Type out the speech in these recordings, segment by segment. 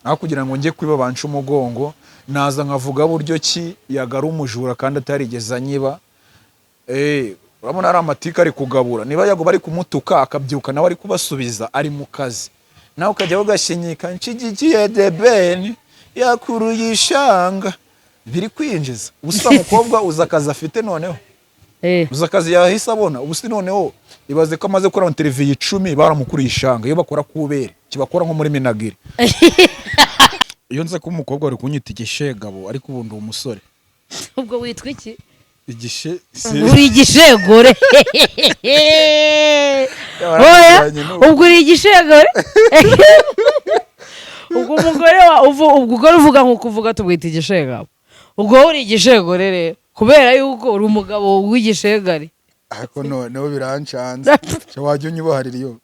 Aho kugira ngo njye kwiba banca umugongo, naza nkavuga buryo ki yagara umujura kandi atarigeze anyiba. Urabona ari amatika ari kugabura. Niba Yago bari kumutuka akabyuka nawe ari kubasubiza, ari mu kazi, nawe ukajya ugashinyika nshyigikiye The Ben yakuruye ishanga, biri kwinjiza ubusa. Mukobwa uzi akazi afite noneho? Uzi akazi yahise abona ubu? Si noneho ibaze ko amaze gukora televiziyo 10 baramukuriye ishanga. Iyo bakora kubere kibakora nko muri Minagiri. Iyo nza kuba umukobwa wari kunyita igishegabo, ariko ubu ndi umusore. Ubwo witwa iki? Igishe. Uri igishegore. Oya, ubwo uri igishegore. Ubwo umugore wa ubwo ugore uvuga nk'uko uvuga tubwita igishegabo. Ubwo wowe uri igishegore rero kubera yuko uri umugabo w'igishegari. Ariko noneho birancanze. Wajya unyubaharira iyo.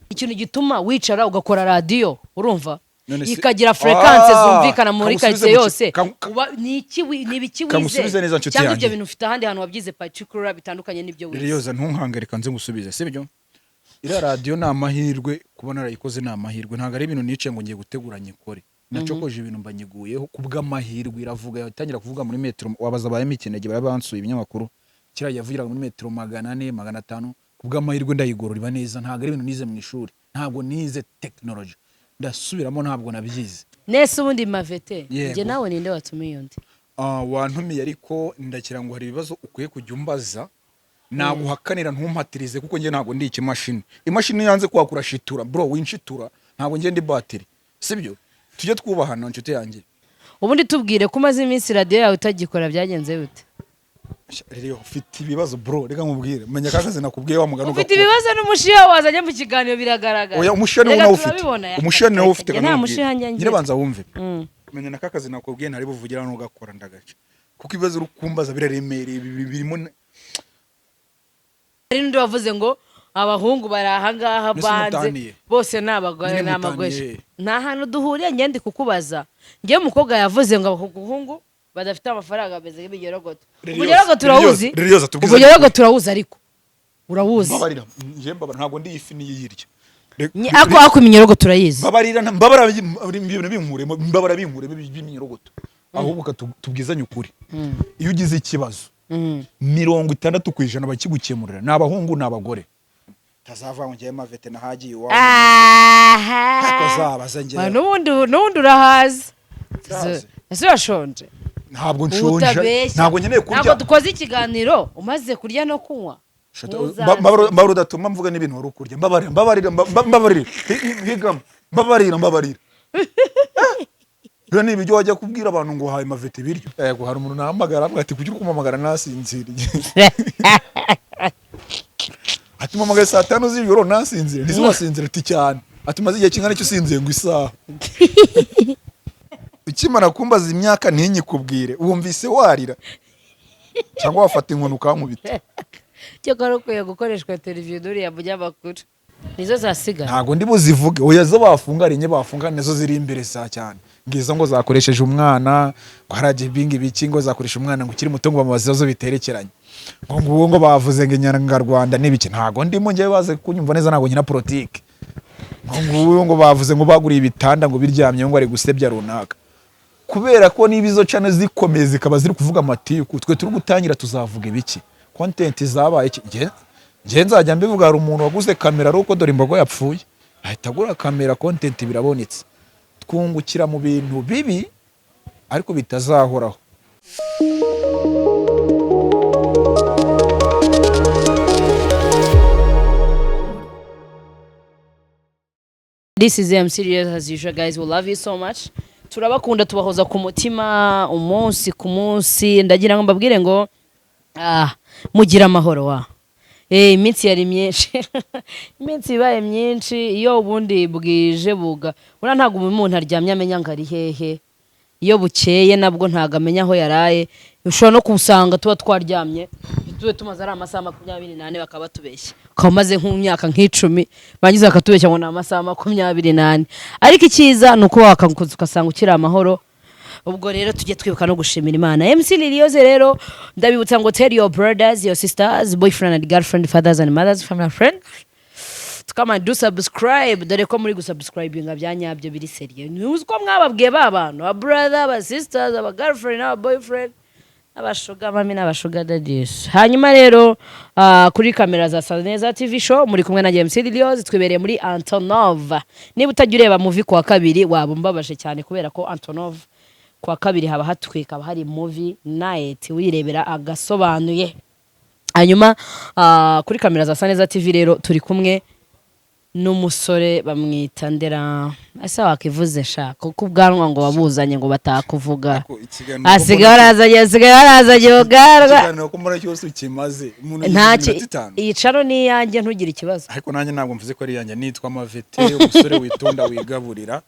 Ikintu gituma wicara ugakora radiyo, urumva, None se- ikagira fréquence zumvikana muri Kamusubize karitsiye mu yose, ni iki ni ibiki wize Kamusubize neza, nshuti cyangwa ibyo yanjye. bintu ufite ahandi hantu wabyize particular bitandukanye n'ibyo wize? Liliyoza, ntunkange, reka nze ngusubize, sibyo? Iriya radiyo ni amahirwe. Kuba narayikoze ni amahirwe, ntabwo ari ibintu nicaye ngo ngiye gutegura nyikore. Nacokoje ibintu mba nyiguyeho ku bw'amahirwe, iravuga. Yatangira kuvuga muri metero, wabaza abayemo ikinege baba bansuye ibinyamakuru, kiriya yavugiraga muri metero 400, 500. Ku bw'amahirwe ndayigorora iba neza. Ntabwo ari ibintu nize mu ishuri, ntabwo nize tekinoloji, ndasubiramo, ntabwo nabyize. Nese ubundi mavete, Yego. njye nawe ninde watumiye undi? Ah, wantumiye, ariko ndagira ngo hari ibibazo ukwiye kujya umbaza naguhakanira, ntumpatirize, kuko njye ntabwo ndi ikimashini. Imashini yanze kwakura shitura, bro, winshitura. Ntabwo njye ndi batiri, sibyo? Tujye twubahana, nshuti yanjye. Ubundi tubwire ko umaze iminsi radiyo yawe utagikora, byagenze bite? Rero ufite ibibazo, bro. Reka nkubwire, menya kakazi nakubwiye wa mugani Ufite ugakora. ibibazo n'umushiha wazanye mu kiganiro, biragaragara. Oya, umushiha niwo Reka nawe ufite. turabibona. Umushiha niwo ufite. Njye nta mushiha njya Nyine ngira. banza wumve. Menya na kakazi nakubwiye ntari buvugira hano ugakora, ndagaca, kuko ibibazo uri kumbaza biraremereye, birimo Hari n'undi wavuze ngo abahungu bari ahangaha Mbese banze mutaniye? bose ni abagore Nyine ni amagweja. mutaniye? Nta hantu duhuriye. Njye ndi kukubaza njyewe. Umukobwa yavuze ngo abahungu badafite amafaranga bameze nk'iminyorogoto. Liliose, Umunyorogoto turawuzi. Liliose, Liliose, tubwizanye Umunyorogoto ukuri. turawuzi, ariko urawuzi. Mbabarira, njye mbabara, ntabwo ndi ifi niyirya. Ako iminyorogoto turayizi. Mbabarira, mbabara, ibintu binkuremo, mbabara, binkuremo by'iminyorogoto. Ahubwo tubwizanye ukuri, iyo ugize ikibazo, 60% bakigukemurira ni abahungu, ni abagore. Tazava ngo njyewe mavete nahagiye iwawe. Aha. Ariko zabaze njyewe. N'ubundi urahazi. Ndahazi. Ese urashonje? Ntabwo nshonje. Utabeshya. Ntabwo nkeneye kurya. Ntabwo dukoze ikiganiro umaze kurya no kunywa. Ntuzanse. Mbabarira, udatuma mvuga n'ibintu wari ukurya. Mbabarira, mbabarira, mbabarira. Higamo, mbabarira, mbabarira. Biriya ni ibiryo wajya kubwira abantu ngo uhaye mavete ibiryo? Yego, hari umuntu nahamagara avuga ati: "Kuki uri kumpamagara nasinziriye?" Ati: "Mpamagaye saa 5 z'ijoro nasinziriye." "Ntizi wasinzira?" Ati: "Cyane." Ati: "Maze igihe kingana icyo usinziye?" Ngo: "Isaha." Ukimara kumbaza imyaka ntinyikubwire, wumvise warira cyangwa wafata inkoni ukankubita. Cyakora ukwiye gukoreshwa televiziyo n'uriya munyamakuru, nizo zasigara. Ntabwo ndi buzivuge. Oya, zo bafunga ari enye, bafunga nizo ziri imbere saa cyane. Ngizo ngo zakoresheje umwana, ngo haragiye ibingi biki, ngo zakoresha umwana ngo ukiri muto, ngo bamubaze ibibazo biterekeranye, ngo nguwo ngo bavuze ngo inyangarwanda n'ibiki. Ntabwo ndimo njyewe, baze kunyumva neza, ntabwo nkina politike. Ngo nguwo ngo bavuze ngo baguriye ibitanda ngo biryamye, ngo ari gusebya runaka. Kubera ko niba izo channel zikomeye zikaba ziri kuvuga amatiku, twe turi gutangira tuzavuga ibiki? Content zabaye iki? Njye nzajya mbivuga. Hari umuntu waguze kamera ari uko dore imbogo yapfuye, ahita agura kamera, content birabonetse. Twungukira mu bintu bibi ariko bitazahoraho. This is MC Serious as usual, guys. We love you so much. Turabakunda, tubahoza ku mutima umunsi ku munsi. Ndagira ngo mbabwire ngo mugire amahoro wa. Iminsi yari myinshi. Iminsi ibaye myinshi iyo ubundi bwije buga. Buriya ntabwo umuntu aryamye amenya ngo ari hehe. Iyo bukeye nabwo ntabwo amenya aho yaraye. Ushobora no kusanga tuba twaryamye tube tumaze ari amasaha 24, bakaba batubeshya, ukaba umaze nk'imyaka nk'10, barangiza bakatubeshya ngo ni amasaha 24. Ariko icyiza ni uko wakagukoza ugasanga ukiri amahoro. Ubwo rero tujye twibuka no gushimira Imana. MC Liliose rero ndabibutsa ngo tell your brothers, your sisters, boyfriend and girlfriend, fathers and mothers, family and friends. To come and do subscribe, dore ko muri gusubscribinga bya nyabyo, biri sérieux. Ntuzi ko mwababwiye ba bantu, aba brother, aba sisters, aba girlfriend n'aba boyfriend, n'abasugar mummy n'abasugar daddies. Hanyuma rero kuri kamera za Saneza TV Show muri kumwe na James Lilios. Twibereye muri Antonov. Niba utajya ureba movie kuwa kabiri, waba umbabaje cyane, kubera ko Antonov kuwa kabiri haba hatwika, haba hari movie night, wirebera agasobanuye. Hanyuma kuri kamera za Saneza TV rero turi kumwe n'umusore bamwita Ndera. Ese wakivuze sha, kuko ubwanwa ngo wabuzanye ngo batakuvuga? Ariko ikiganiro Asigaye warazanye, asigaye warazanye ubwanwa. Ikiganiro ko mbona cyose ukimaze umuntu Ntacyo. yigize iminota 5. Iyi channel ni iyanjye, ntugire ikibazo. Ariko nanjye ntabwo mvuze ko ari iyanjye. Nitwa Mavete, umusore witonda, wigaburira.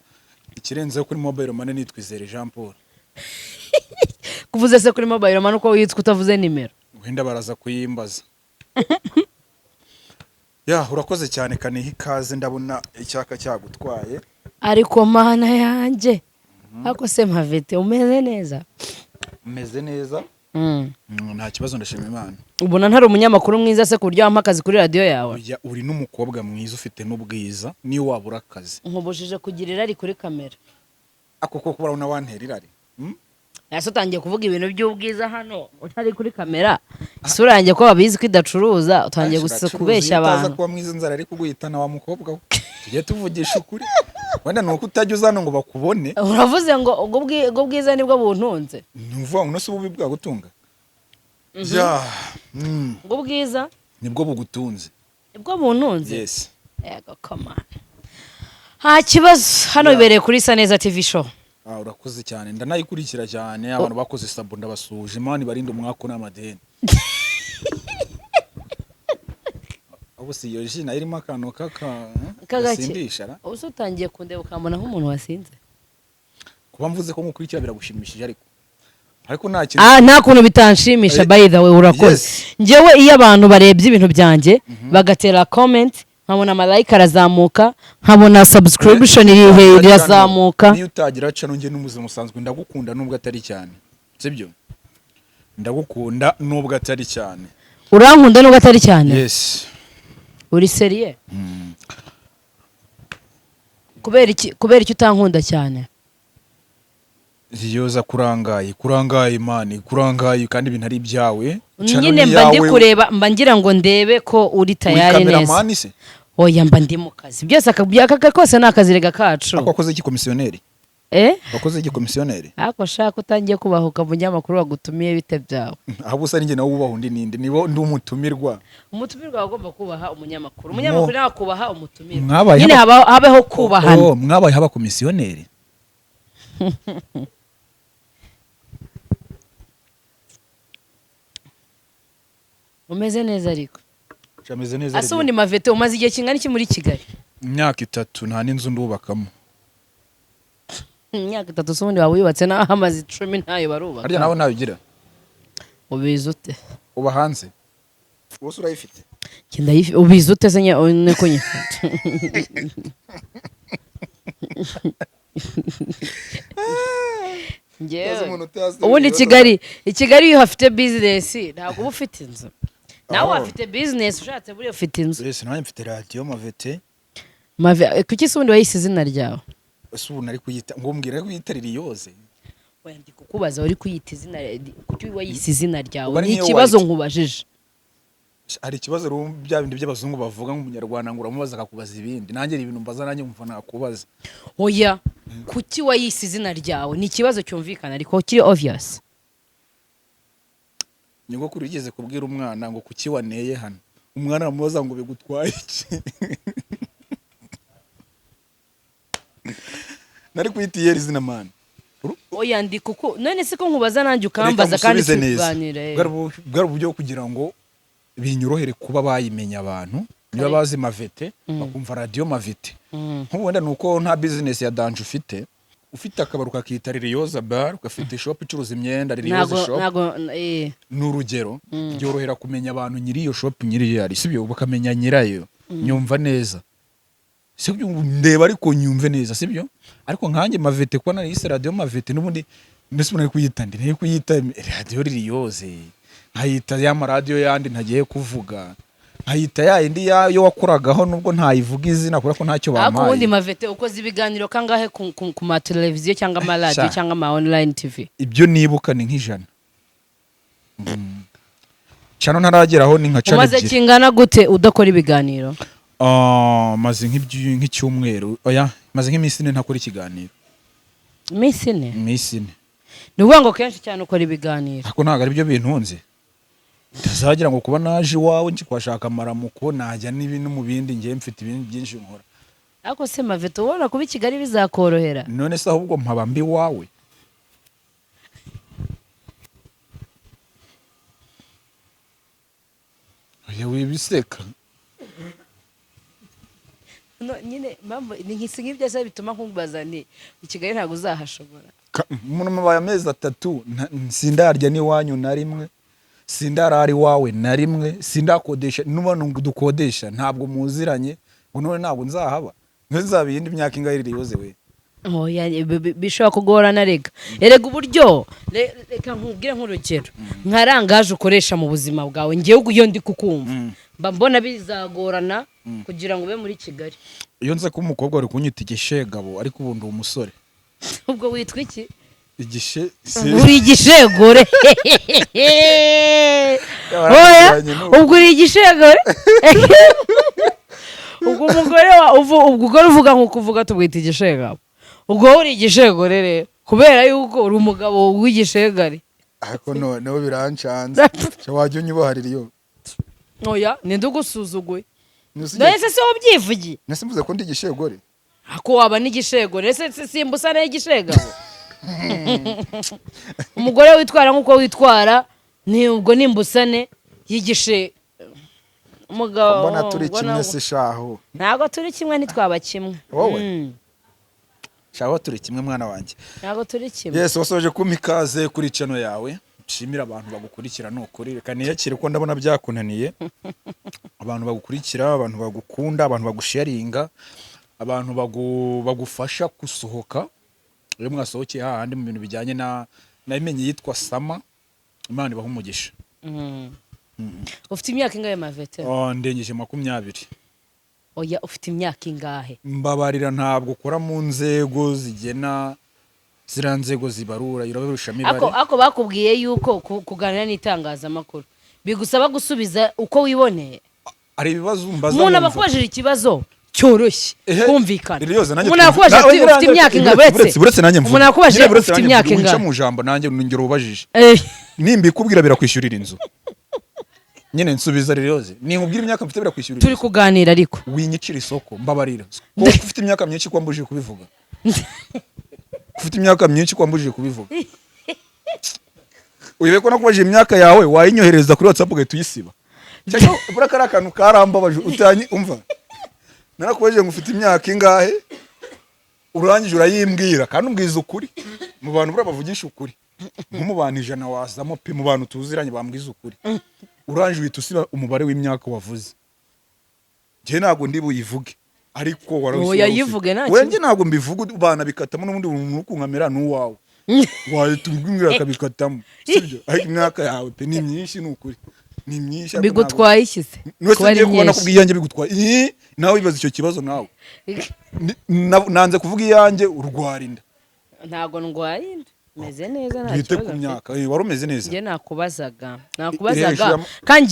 Ikirenzeho, kuri mobile money nitwa Izere Jean Paul. Kuvuze se kuri mobile money uko witwa, utavuze nimero? Wenda baraza kuyimbaza. Ya, urakoze cyane, kaniha ikaze. Ndabona icyaka cyagutwaye. Ariko Mana yanjye, ariko se Mavete, umeze neza? Meze neza. Nta kibazo, ndashima Imana. Ubona ntari umunyamakuru mwiza se, ku buryo wampa akazi kuri radiyo yawe? Oya, uri n'umukobwa mwiza, ufite n'ubwiza, niyo wabura akazi. Nkubujije kugira irari kuri kamera. Ako koko urabona wantera irari? Ese utangiye kuvuga ibintu by'ubwiza hano utari kuri kamera? Isura yanjye ko babizi ko idacuruza, utangiye gusa Uracuruza, kubeshya iyo utaza abantu. kuba mwiza, inzara ari kuguhitana wa mukobwa we. Tujye tuvugisha ukuri, wenda ni uko utajya uza hano ngo bakubone. Uravuze ngo ubwo bwiza nibwo buntunze? Ni ukuvuga ngo uno si ububi bwagutunga ya. Ubwo bwiza Nibwo bugutunze. nibwo buntunze? Yes. Yego, come on, nta kibazo. Hano bibereye kuri Saneza TV Show. Ah, urakoze cyane, ndanayikurikira cyane. Abantu bakoze sabo ndabasuhuje, Imana ibarinde umwaku n'amadeni. Ubu si iyo ji nayo irimo akantu kaka Kagake. gasindisha ra? Ubu se utangiye kundeba ukambona nk'umuntu wasinze? Kuba mvuze ko nkukurikira biragushimishije, ariko nta kintu. Ah, nta kuntu bitanshimisha. By the way, urakoze. Yes. Njyewe iyo abantu barebye ibintu byanjye bagatera comment, nkabona ama like arazamuka, nkabona subscription iri irazamuka. Niyo utagira channel, njye n'ubuzima busanzwe ndagukunda nubwo atari cyane, sibyo? Ndagukunda nubwo atari cyane. Urankunda nubwo atari cyane? Yes. Uri sérieux? Kubera iki? Kubera iki utankunda cyane? Yoza kurangaye, kurangaye man, kurangaye kandi ibintu ari ibyawe. Channel Nyine ni mba ndi yawe. kureba, mba ngira ngo ndebe ko uri Uri tayari neza. Cameraman se? Oya, mba ndi mu kazi byose, aka kose ni akazirega kacu. Ako wakoze iki komisiyoneri? Eh? Wakoze iki komisiyoneri? Ariko shaka utangiye kubahuka umunyamakuru wagutumiye, bite byawe? Ahubwo usa ninjye nawe wubaha undi ninde niba ndi umutumirwa? Umutumirwa aba agomba kubaha umunyamakuru, umunyamakuru nawe akubaha umutumirwa. Mwabaye Nyine habeho kubahana. Oh, mwabaye haba komisiyoneri. Umeze neza ariko? Cameze neza. Ase ubundi Mavete, umaze igihe kingana iki muri Kigali? Imyaka 3, nta n'inzu ndubakamo. Imyaka 3 se ubundi waba uyubatse? Naho amaze 10 ntayo barubaka. Harya nawe ntayo ugira? Ubizi ute? Uba hanze wose, urayifite? Njye ubizi ute se niko nyifite? Njyewe Utazi umuntu utazi ubundi ibibazo. Kigali, i Kigali iyo uhafite business ntabwo uba ufite inzu. Nawe Oh. uhafite business, ushatse buriya ufite inzu. Wese nanjye mfite radiyo Mavete. Mave, kuki se ubundi wayise izina ryawe? Ese ubu nari kuyita ngo mbwira kuyita Liliose? Oya, ndi kukubaza, wari kuyita izina, kuki wayise izina ryawe? Ubu ari Ni niyo ikibazo wayita. nkubajije. Hari ikibazo rero, bya bindi by'abazungu bavuga nk'umunyarwanda ngo uramubaza akakubaza ibindi. Nanjye hari ibintu mbaza, nanjye mva nakubaza. Oya, kuki wayise izina ryawe? Ni ikibazo cyumvikana ariko kiri obvious. Nyogokuru yigeze kubwira umwana ngo kuki waneye hano, umwana aramubaza ngo bigutwaye iki? Nari kuyita iyeri izina man. Oya, ndi kuko none se ko nkubaza nanjye ukambaza kandi Reka ngusubize turi neza. kuganira, eh. Bwari uburyo bwo kugira ngo binyorohere kuba bayimenya abantu niba bazi Mavete, bakumva radiyo Mavete. Nk'ubu wenda ni uko nta business ya danger ufite, ufite akabari ukakita Liliose Bar, ugafite shop icuruza imyenda Liliose Ntago Shop. Ntago, eh. Ni urugero, byorohera kumenya abantu nyiri iyo shop, nyiri iyo ari, sibyo? Bakamenya nyirayo. Nyumva neza, sibyo? Ndeba ariko nyumve neza, sibyo? Ariko nkanjye Mavete, kuba nariyise radiyo Mavete, n'ubundi mbese ubu nari kuyita ndi nari kuyita radiyo Liliose, nkayita ya maradiyo yandi ntagiye kuvuga, Nkayita ya yindi yo wakoragaho, nubwo ntayivuga izina kubera ko ntacyo Ariko ubundi, bampaye. Mavete, ukoze ibiganiro kangahe ku mateleviziyo cyangwa amaradiyo Sha. cyangwa ama online TV? Ibyo nibuka ni nk'ijana. Cano ntarageraho ni nka cano Umaze 2. kingana gute udakora ibiganiro? Ah, maze nk'icyumweru, oya, maze nk'iminsi 4 ntakora ikiganiro. Iminsi 4? Iminsi 4. Ni ukuvuga ngo kenshi cyane ukora ibiganiro. Ariko ntabwo ari byo bintunze. Ntazagira ngo kuba naje iwawe nje kuhashaka amaramuko, najya no mu bindi. Ngiye mfite ibindi byinshi nkora. Ariko se Mavete, ubona kuba i Kigali bizakorohera? None se ahubwo mpaba mbi iwawe? Oya, wibiseka. No, nyine mpamvu ni nk'isi nk'ibyo se bituma nkubaza nti i Kigali ntabwo uzahashobora. Umuntu mubaye amezi 3, sindarya n'iwanyu na rimwe, sindarara iwawe na rimwe, sindakodesha n'ubantu ngo dukodesha, ntabwo muziranye, ngo none ntabwo nzahaba, ntuzaba iyindi myaka ingahe iri we? Oya, bishobora kugorana. Rega erega uburyo reka nkubwire nk'urugero nka rangaje ukoresha mu buzima bwawe, ngewe iyo ndi kukumva mba mbona bizagorana kugira ngo ube muri Kigali. Iyo nza kuba umukobwa wari kunyita igishegabo, ariko ubu ndi umusore. Ubwo witwa iki? Igishe Uri igishegore? Oya, ubwo uri igishegore. Ubwo umugore wa ubwo ugore uvuga nk'uko uvuga tubwita igishegabo, ubwo wowe uri igishegore rero kubera yuko uri umugabo w'igishegare. Ariko noneho birancanze. Wajya unyubaharira iyo. Oya, ninde ugusuzuguye? None se wowe ubyivugiye? Nese mvuze ko ndi igishegore? Ako waba n'igishegore ese simba usa n'igishegabo? Umugore witwara nk'uko witwara ni ubwo nimbusane y'igishe umugabo. Mbona turi Ubwo kimwe se shaho? Ntabwo turi kimwe, ntitwaba kimwe. Wowe? Shaho, turi kimwe, mwana wanjye. Ntabwo turi kimwe. Yes, wasoje kumpa ikaze kuri channel yawe. Nshimira abantu bagukurikira, ni ukuri. Reka niyakire ko ndabona byakunaniye. Abantu bagukurikira, abantu bagukunda, abantu bagusharinga, abantu bagufasha gusohoka iyo mwasohokeye hahandi mu bintu bijyanye na nabimenye yitwa Sama, Imana ibaha umugisha. Ufite imyaka ingahe, Mavete? Oh, ndengeje 20. Oya, ufite imyaka ingahe? Mbabarira, ntabwo ukora mu nzego zigena ziriya nzego zibarura, urabarusha imibare. Ako bakubwiye yuko kuganira n'itangazamakuru bigusaba gusubiza uko wiboneye? Hari ibibazo mbaza Umuntu aba nkumva. akubajije ikibazo cyoroshye Ehe, kumvikana. Liliose, nanjye Umuntu yakubajije ati ufite imyaka ingahe? Buretse, buretse nanjye mvuge. Umuntu yakubajije Nyine buretse ufite nanjye imyaka mvuge, winca ingahe? mu jambo, nanjye nongera ubajije. Eh, Nimbikubwira birakwishyurira inzu? Nyine nsubiza, Liliose, ninkubwira imyaka mfite birakwishyurira Turi inzu? kuganira ariko. Winyicira isoko, mbabarira. Ko ufite imyaka myinshi, ko wambujije kubivuga? Ufite imyaka myinshi, ko wambujije kubivuga? Wibe ko nakubajije imyaka yawe, wayinyohereza kuri WhatsApp ugahita uyisiba. Cyangwa buriya kariya kantu karambabaje utanyi. Umva, narakubajije ngo ufite imyaka ingahe, urangije urayimbwira, kandi umbwiza ukuri. Mu bantu buriya bavugisha ukuri, nko mu bantu 100 wazamo pe, mu bantu tuziranye bambwiza ukuri. Urangije uhita usiba umubare w'imyaka wavuze. Njye ntabwo ndi buyivuge, ariko Oya, yivuge, nta Oya, kibazo. njye ntabwo mbivuga, banabikatamo n'ubundi. Umuntu uri kunkamera ni uwawe, wahita umbwira akabikatamo, sibyo? Ariko imyaka yawe pe ni myinshi, ni ukuri ni myinshi, ariko Bigutwaye iki se ntabwo kuba ari ngiye kubona myinshi? kubwiye iyanjye bigutwaye. Ii, nawe wibaza icyo kibazo nawe. Nanze kuvuga iyanjye, urwara inda. Ntabwo ndwaye inda, meze neza, nta Twite kibazo ku mfite. myaka. Wari umeze neza. Njye nakubazaga nakubazaga Ireshya kandi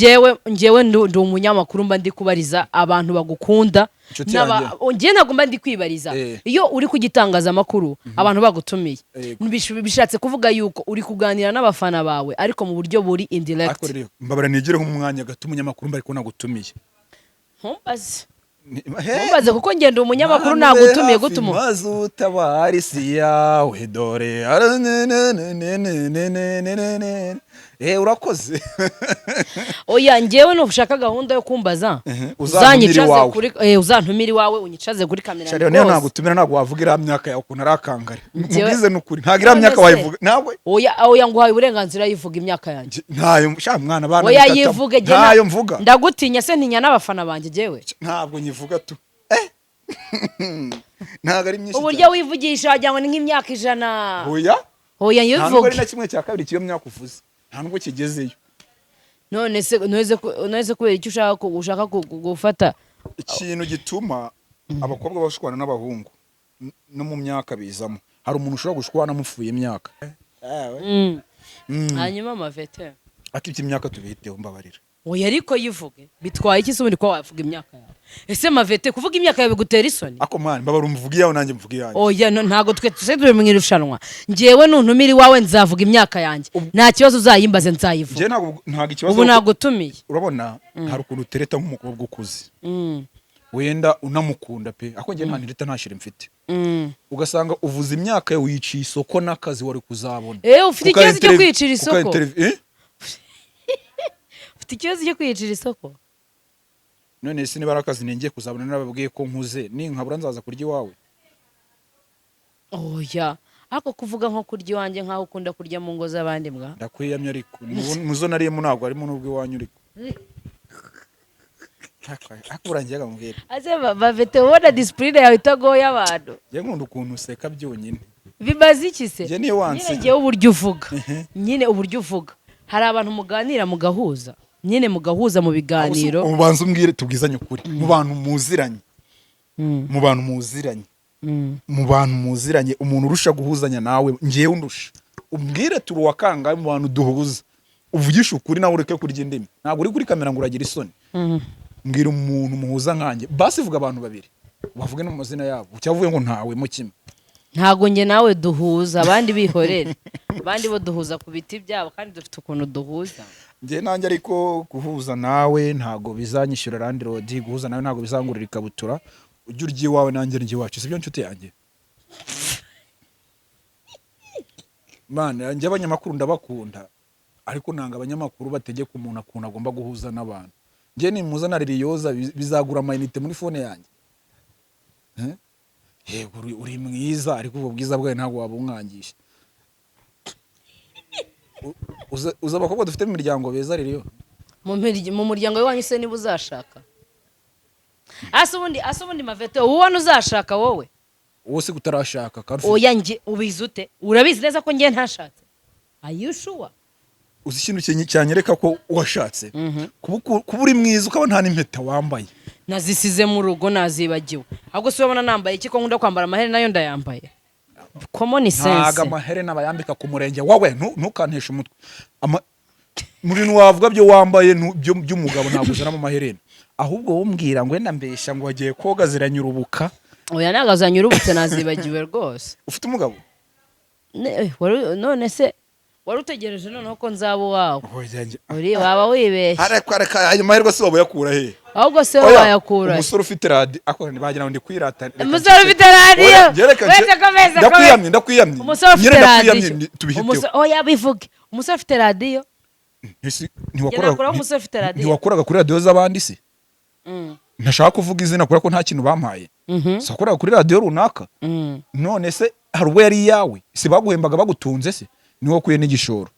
njyewe ndi umunyamakuru, mba ndi kubariza abantu bagukunda. Inshuti yanjye. Njye ntabwo mba ndi kwibariza. Iyo uri ku gitangazamakuru, abantu bagutumiye, bishatse kuvuga yuko uri kuganira n'abafana bawe, ariko mu buryo buri indirect. Ariko rero mbabara nigireho umwanya gato, umunyamakuru, mba ariko nagutumiye. Ntumbaze. He! Ntumbaze kuko ngenda umunyamakuru Mana ube nagutumiye hafi, gutuma maze utabara isi yawe, dore urakoze. Oya, njyewe nushaka gahunda yo kumbaza, Uzantumire uzanyicaze iwawe. kuri uzantumire iwawe, unyicaze kuri kamera Shariyo, niyo rwose. nagutumira ntabwo wavuga iriya myaka yawe ukuntu ari akangari. Njyewe- Mubwize n'ukuri, ntabwo iriya myaka None se- wayivuga ntabwo. Oya oya, nguhaye uburenganzira, yivuga imyaka yanjye. Ntayo sha mwana, bana Oya, bikatamo. yivuge jye Ntayo mvuga. Ndagutinya se? Ntinya n'abafana banjye jyewe? Ntabwo nyivuga tu. Ntabwo ari myinshi. Uburyo wivugisha wagira ngo ni nk'imyaka 100. Oya. Oya, Nta nubwo ari yivuge. na kimwe cya kabiri cy'iyo myaka uvuze, nta nubwo kigezeyo. None se kubera icyo ushaka gufata? Ikintu gituma abakobwa bashwana n'abahungu no mu myaka bizamo. Hari umuntu ushobora gushwana amupfuye imyaka. Hanyuma Mavete, Ariko iby'imyaka tubihiteho, mbabarira. Oya, ariko yivuge. Bitwaye iki se ubundi kuba wavuga imyaka yawe? Ese Mavete, kuvuga imyaka yawe bigutera isoni? Ako mwana, mbabarira, umuvuga iyawe, nanjye mvuga iyanjye. Oya, no, ntabwo twe tuse turi mu irushanwa. Njyewe nuntumira iwawe nzavuga imyaka yanjye, nta kibazo, uzayimbaze nzayivuga. Njye ntabwo ikibazo. Ubu nagutumiye. Urabona hari ukuntu utereta nk'umukobwa ukuze, wenda unamukunda pe, ariko njye nta ntereta, nta chérie mfite. Ugasanga uvuze imyaka yawe, wiciye isoko n'akazi wari kuzabona. Eh, ufite Kuka ikibazo cyo kwicira kuka isoko? Eh? Ufite ikibazo cyo kwiyicira isoko? None se niba ari akazi nengeye kuzabona, nababwiye ko nkuze, ninkabura nzaza kurya iwawe? Oya, ariko kuvuga nko kurya iwanjye, nkaho ukunda kurya mu ngo z'abandi mbwa. Ndakwiyamye, ariko muzo nariyemo ntabwo harimo n'ubwo iwanyu uriko, ariko urangiye akamubwira. Ase Bavete, ubona discipline yawe itagoye abantu? Njye nkunda ukuntu useka byonyine. Bimaze iki se? Njye niyo wanseka. Nyine ngewe uburyo uvuga, nyine uburyo uvuga, hari abantu muganira mugahuza, nyine mugahuza mu biganiro. Ubanza umbwire, tubwizanye ukuri, mu bantu muziranye, mu bantu muziranye, mu bantu muziranye, umuntu urusha guhuzanya nawe, ngewe undusha, umbwire turi uwa kangahe mu bantu duhuza? Uvugishe ukuri nawe, ureke kurya indimi, ntabwo uri kuri kamera ngo uragira isoni. Mbwira umuntu muhuza nkanjye, basi vuga abantu babiri, bavuge no mu mazina yabo, cyangwa uvuge ngo ntawe mo kimwe. Ntabwo njye nawe duhuza, abandi bihorere. Abandi bo duhuza ku biti byabo, kandi dufite ukuntu duhuza. Njye nanjye ariko guhuza nawe ntabwo bizanyishyura landlord, guhuza nawe ntabwo bizangurira ikabutura. Ujya urya iwawe, nanjye ndya iwacu, sibyo nshuti yanjye? Mana njye abanyamakuru ndabakunda, ariko nanga abanyamakuru bategeka umuntu ukuntu agomba guhuza n'abantu. Njye nimuzana Liliyoza bizagura amayinite muri phone yanjye. Eh? Yego, uri mwiza, ariko ubwo bwiza bwawe ntabwo wabumwangisha. Uzi abakobwa dufite mu miryango beza, Liliyo? Mu muryango w'iwanyu se niba uzashaka? Ase ubundi Mavete, uba ubona uzashaka wowe? Wowe se kutarashaka kandi ufite- Oya, njye ubizi ute? Urabizi neza ko njye ntashatse? Are you sure? Uzi ikintu cyanyereka ko washatse? Kuba uri mwiza ukaba nta n'impeta wambaye. Nazisize mu rugo, nazibagiwe. Ahubwo se urabona nambaye iki, ko nkunda kwambara amaherena? Nayo ndayambaye, common Ntago sense. amaherena bayambika ku murenge wawe. Ntukanteshe umutwe. Mu bintu wavuga byo wambaye by'umugabo ntabwo uzanamo amaherena. Ahubwo wowe umbwira ngo wenda mbeshya ngo wagiye koga ziranyurubuka. Oya, ntabwo zanyurubutse, nazibagiwe rwose. Ufite umugabo? None se wari utegereje noneho ko nzaba uwawe? Oya, Uri waba wibeshye. Areka, reka, ayo mahirwe se waba uyakura he? Ahubwo se Oya, wayakura he? Umusore ufite radiyo ako bagira ngo ndi kwirata, reka Umusore nceceke. ufite radiyo. Oya, njye reka Wese komeza, ndakwiyamye, ndakwiyamye. Umusore ufite Nyine ndakwiyamye, radiyo. tubihiteho. Oya, bivuge, umusore ufite radiyo. Ntiwakoraga Nakuraho umusore ufite radiyo. Ntiwakoraga kuri radiyo z'abandi se? Ntashaka kuvuga izina kubera ko nta kintu bampaye. Si wakoraga kuri radiyo runaka? None se hari ubwo yari iyawe? Si baguhembaga bagutunze? Se niwo wakuye n'igishoro?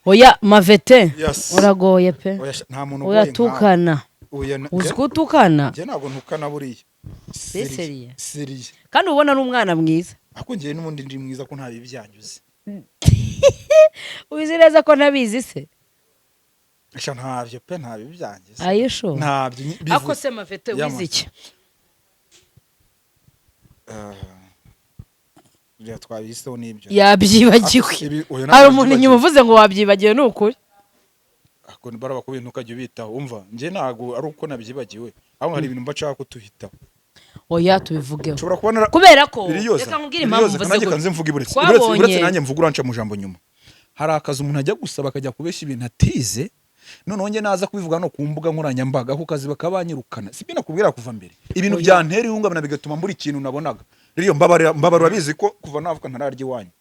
Oya Mavete, Yes. uragoye pe. Oya, nta muntu ugoye nkawe. Uratukana. Oya, Uzi ko utukana? Njye ntabwo ntukana buriya. Sérieux? Sérieux. Kandi ubona ari umwana mwiza. Ariko njyewe n'ubundi ndi mwiza, ko nta bibi byanyuze. Ubizi neza ko ntabizi se? Sha, ntabyo pe, nta bibi byangize. Ayisho. Ntabyo Ako bivuze. se Mavete, Yama. wize iki? Biriya twabiseho n'ibyo. Yabyibagiwe. Oya, Hari ntabwo umuntu nabyibagiwe. inyuma uvuze ngo wabyibagiwe, ni ukuri. Ako barabakubwiye, ntukajya ubitaho. Umva, njye ntabwo ari uko nabyibagiwe, ahubwo hari ibintu mba nshaka ko tuhitaho. Oya, tubivugeho. Nshobora kuba nara Kubera ko Liliyoza, reka nkubwire impamvu Liliyoza, mvuze nanjye gutya. kanze mvuge buretse Twabonye uretse nanjye mvuge, uranca mu jambo nyuma. Hari akazi umuntu ajya gusaba akajya kubeshya ibintu atize, noneho njye naza kubivuga no ku mbuga nkoranyambaga, ako kazi bakaba banyirukana. Sibyo nakubwira kuva mbere? Ibintu Oya. byantera ihungabana bigatuma mbura ikintu nabonaga. Rero mbabarira, mbabarira, urabizi ko kuva navuka ntararya iwanyu,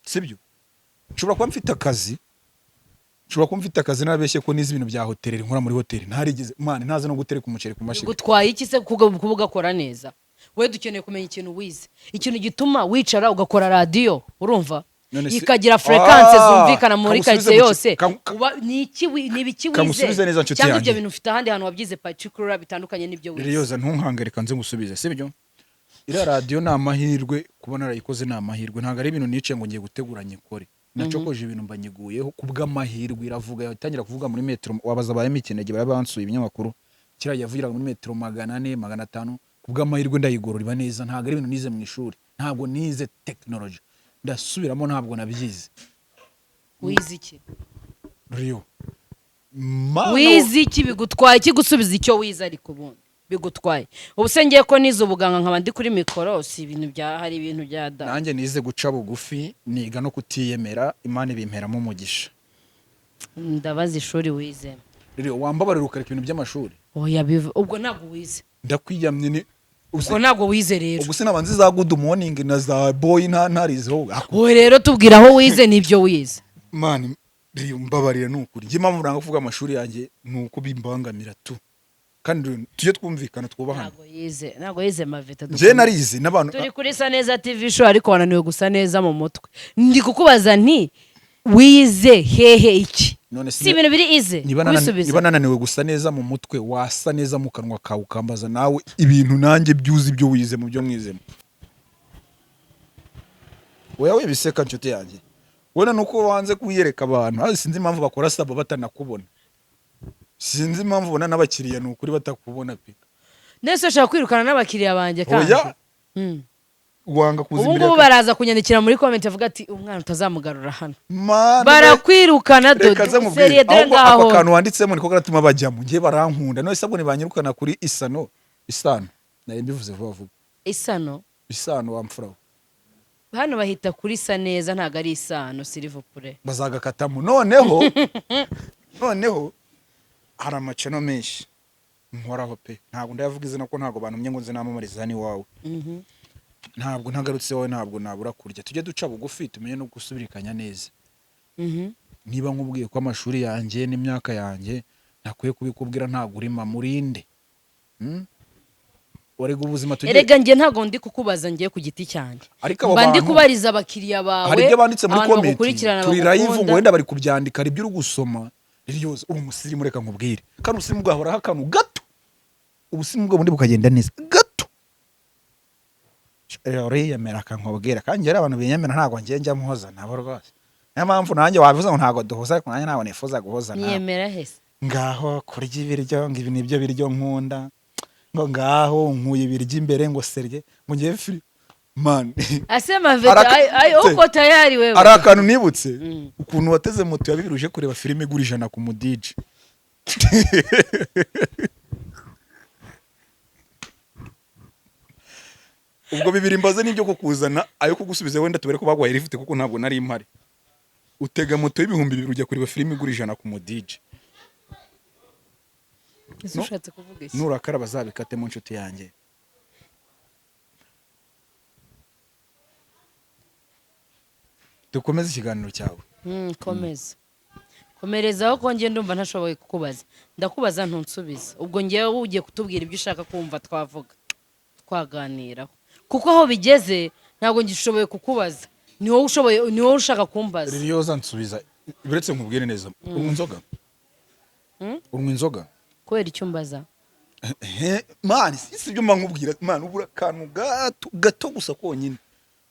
sibyo? Nshobora kuba mfite akazi narabeshye ko nize ibintu bya hoteli, nkora muri hoteli, ntarigeze man ntazi no gutereka umuceri ku mashyiga. Gutwaye iki se kuba ugakora neza? We dukeneye kumenya ikintu wize, ikintu gituma wicara ugakora radiyo, urumva? None se- Ikagira fréquence Ah, zumvikana muri kamusubize karitsiye yose. Ni iki ni ibiki wize? Kamusubize neza, nshuti Cyangwa ibyo yanjye. bintu ufite ahandi hantu wabyize particular bitandukanye n'ibyo wize? Liliyoza, ntunkangare, reka nze ngusubize, sibyo? Iriya radiyo ni amahirwe, kuba narayikoze ni amahirwe, ntabwo ari ibintu nicaye ngo ngiye gutegura nyikore. Nacokoje ibintu mbanyiguyeho ku bw'amahirwe, iravuga, itangira kuvuga muri metero, wabaza ba Ikinege bari bansuye ibinyamakuru, kiriya yavugiraga muri metero 400, 500. Ku bw'amahirwe ndayigorora iba neza. Ntabwo ari ibintu nize mu ishuri, ntabwo nize tekinoloji, ndasubiramo, ntabwo nabyize. Wize iki? Rio. Mana. Wize iki? Bigutwaye iki gusubiza icyo wize? Ariko ubundi bigutwaye ubu se? Ngiye ko nize ubuganga nkaba ndi kuri mikoro, si ibintu bya, hari ibintu bya da. Nanjye nize guca bugufi, niga no kutiyemera, Imana ibimperamo umugisha. Ndabaza ishuri wize. Rio, wambabarira ukareka ibintu by'amashuri. Oya, ubwo ntabwo wize. Ndakwiyamye ni Ubwo ntabwo wize rero. Ubwo sinabanza za good morning na za boy nta ntarizeho. Wowe rero tubwira aho wize n'ibyo wize. Man, Rio, mbabarira, ni ukuri. Njye impamvu nanga kuvuga amashuri yanjye ni uko bimbangamira tu, kandi Rio, tujye twumvikana, twubahane. Ntabwo yize, ntabwo yize, Maveta. Njye narize n'abantu. Turi kuri Sa Neza TV Show, ariko wananiwe gusa neza mu mutwe. Ndi kukubaza nti wize hehe, iki? None se Si ibintu biri ize kubisubiza. Niba nananiwe gusa neza mu mutwe, wasa neza mu kanwa kawe, ukambaza nawe ibintu nanjye byuzi ibyo wize mu byo mwizemo. Oya, wibiseka nshuti yanjye, wenda nuko wanze kuyereka abantu. Sinzi impamvu bakora sabo batanakubona, sinzi impamvu ubona n'abakiriya ni ukuri batakubona pe. Nese ushaka kwirukana n'abakiriya banjye kandi? Oya. Wanga kuza Ubu imbere ngubu baraza kunyandikira muri comment avuga ati umwana utazamugarura hano. Mana. Barakwirukana. Reka Dodo nze nkubwire. seriye, dore Ahubwo ako ngaho. kantu wanditsemo niko karatuma bajyamo. Njye barankunda, none se ubwo ntibanyirukana kuri Isano? Isano nari mbivuze vuba vuba. Isano. Isano, wa mfura we. Hano bahita kuri Sa Neza, ntabwo ari Isano, s'il vous plaît. Bazagakatamo. Noneho hari amacano menshi nkoraho pe, ntabwo ndayavuga izina ko ntabwo bantumye ngo nze namamarize hano iwawe. Ntabwo ntagarutse iwawe, ntabwo nabura kurya. Tujye duca bugufi, tumenye no gusubirikanya neza. Niba nkubwiye ko amashuri yanjye n'imyaka yanjye ntakwiye kubikubwira, ntabwo urima murinde. Warega ubuzima tugiye. Erega njye ntabwo ndi kukubaza ngiye ku giti cyanjye. Ariko abo Mba ndi bantu kubariza abakiriya bawe, hari ibyo banditse muri abantu comment, bagukurikirana, turi live, ngo bagukunda. wenda bari kubyandika, hari ibyo uri gusoma rero. Uri umusirimu, reka nkubwire, kandi ubusirimu bwahoraho akantu gato, ubusirimu bwa bundi bukagenda neza gato. Rero uriyemera, akankubwira, kandi njyewe abantu biyemera ntabwo ngiye njya muhoza nabo rwose. Niyo mpamvu nanjye wabivuze ngo ntabwo duhuza, ariko nanjye ntabwo nifuza guhoza nawe. Niyemera hese? Ngaho kurya ibiryo, ngo ibi nibyo biryo nkunda, ngo ngaho nkuye ibiryo imbere, ngo serye, ngo ngiye firi man. Asema veta ay, uko tayari wewe. Hari akantu nibutse, ukuntu wateze moto ya 2000 uje kureba filime igura 100 ku mudije. Ubwo 2000 mbaze n'ibyo kukuzana, ayo kugusubiza wenda tubere ko baguhaye lift kuko ntabwo nari mpari. Utega moto y'2000 ujya kureba filime igura 100 ku mudije. Ese ushatse kuvuga iki? Nurakara bazabikatemo, inshuti yanjye. Dukomeze ikiganiro cyawe. Komeza, komerezaho, ko njye ndumva ntashoboye kukubaza. Ndakubaza ntunsubize. Ubwo ngewe ugiye kutubwira ibyo ushaka kumva twavuga, twaganiraho, kuko aho bigeze ntabwo ngishoboye kukubaza. Ni wowe ushoboye, ni wowe ushaka kumbaza. Liliyoza, nsubiza, uretse nkubwire neza, unywa inzoga? Unywa inzoga? Kubera icyo umbaza? Man, si ibyo mba nkubwira man, ubura akantu gato gato gusa konyine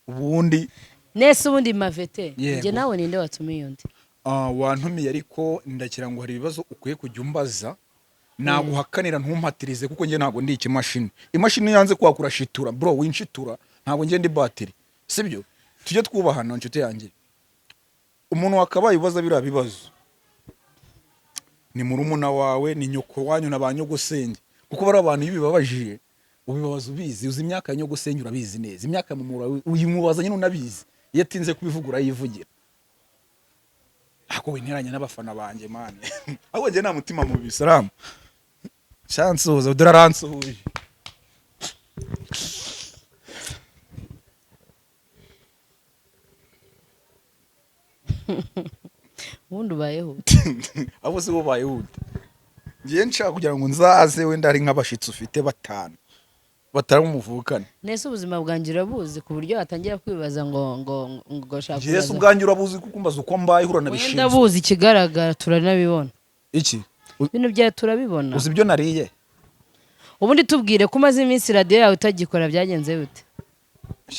ubundi. Nese ubundi Mavete, Yego. njye nawe ninde watumiye undi? Ah, wantumiye, ariko ndagira ngo hari ibibazo ukwiye kujya umbaza naguhakanira, ntumpatirize, kuko njye ntabwo ndi ikimashini. Imashini yanze kwakura shitura bro, winshitura, ntabwo njye ndi batiri, sibyo? Tujye twubahana, inshuti yanjye. Umuntu wakabaye ubaza biriya bibazo ni murumuna wawe, ni nyoko wanyu na ba nyogosenge, kuko bari abantu iyo ubibabajije ubibabaza ubizi. Uzi imyaka ya nyogosenge, urabizi neza imyaka ya mama wawe, uyimubaza nyine unabizi. Iyo atinze kubivuga urayivugira. Ako winteranya n'abafana banjye man, ahubwo njye nta mutima mubi. Salamu, shansuhuza, dore aransuhuje. Ubundi ubayeho? Abo si bo bayihuta. Ngiye nshaka kugira ngo nzaze wenda hari nk'abashitsi ufite batanu batari muvukane. Nese ubuzima bwanjye urabuzi ku buryo watangira kwibaza ngo shaka Ngiye se kubaza? Ubwanjye urabuzi, kuko umbaza uko mbayeho, Wenda uranabishinzwe. buzi, ikigaragara turanabibona. Iki Ibintu byawe turabibona. Uzi ibyo nariye? Ubundi tubwire ko umaze iminsi radiyo yawe utagikora, byagenze bite?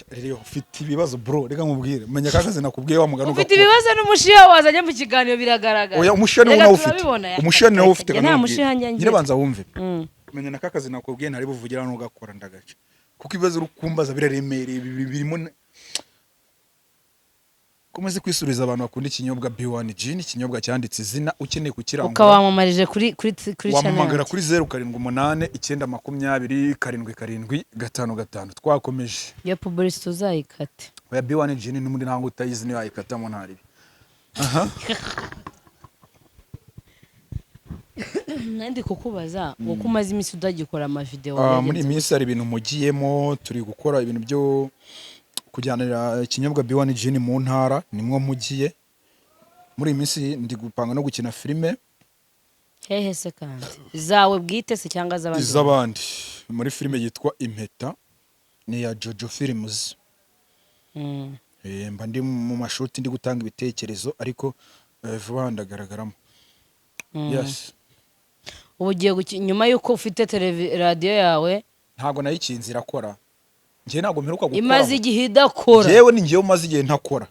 Rero ufite ibibazo, bro. Reka nkubwire, menya kakazi nakubwiye wa mugani Ufite ugakora. ibibazo n'umushiha wazanye mu kiganiro, biragaragara. Oya, umushiha niwo Reka nawe ufite. turabibona. Umushiha ni nawe ufite. Njye nta mushiha njya Nyine ngira. banza wumve. Menya na kakazi nakubwiye ntari buvugira hano, ugakora ndagaca, kuko ibibazo uri kumbaza biraremereye, birimo komeze kwisuriza. Abantu bakunda ikinyobwa B1 Gin, ikinyobwa cyanditse izina, ukeneye kukirangura Ukaba wamamaje kuri channel wampamagara yanjye. kuri 0789207755. Twakomeje. Iyo publicity uzayikate. Oya, B1 Gin n'ubundi ntabwo utayizi niyo yayikatamo, ntaribi. Aha. Nandi kukubaza uko umaze iminsi utagikora amavideo. Ah, muri iyi minsi hari ibintu mugiyemo, turi gukora ibintu byo kujyanira ikinyobwa B1 Gin mu ntara, nimwo mugiye. Muri iyi minsi ndi gupanga no gukina filime. Hehe se kandi? Zawe bwite se cyangwa z'abandi? Iz'abandi, muri filime yitwa Impeta, ni iya Jojo Films. Mba ndi mu mashuti, ndi gutanga ibitekerezo, ariko vuba aha ndagaragaramo. Yes. Ubu ugiye nyuma y'uko ufite radiyo yawe? Ntabwo nayikinze, irakora. Njye ntabwo mperuka gukora. Imaze igihe idakora. Njyewe ni njyewe umaze igihe ntakora,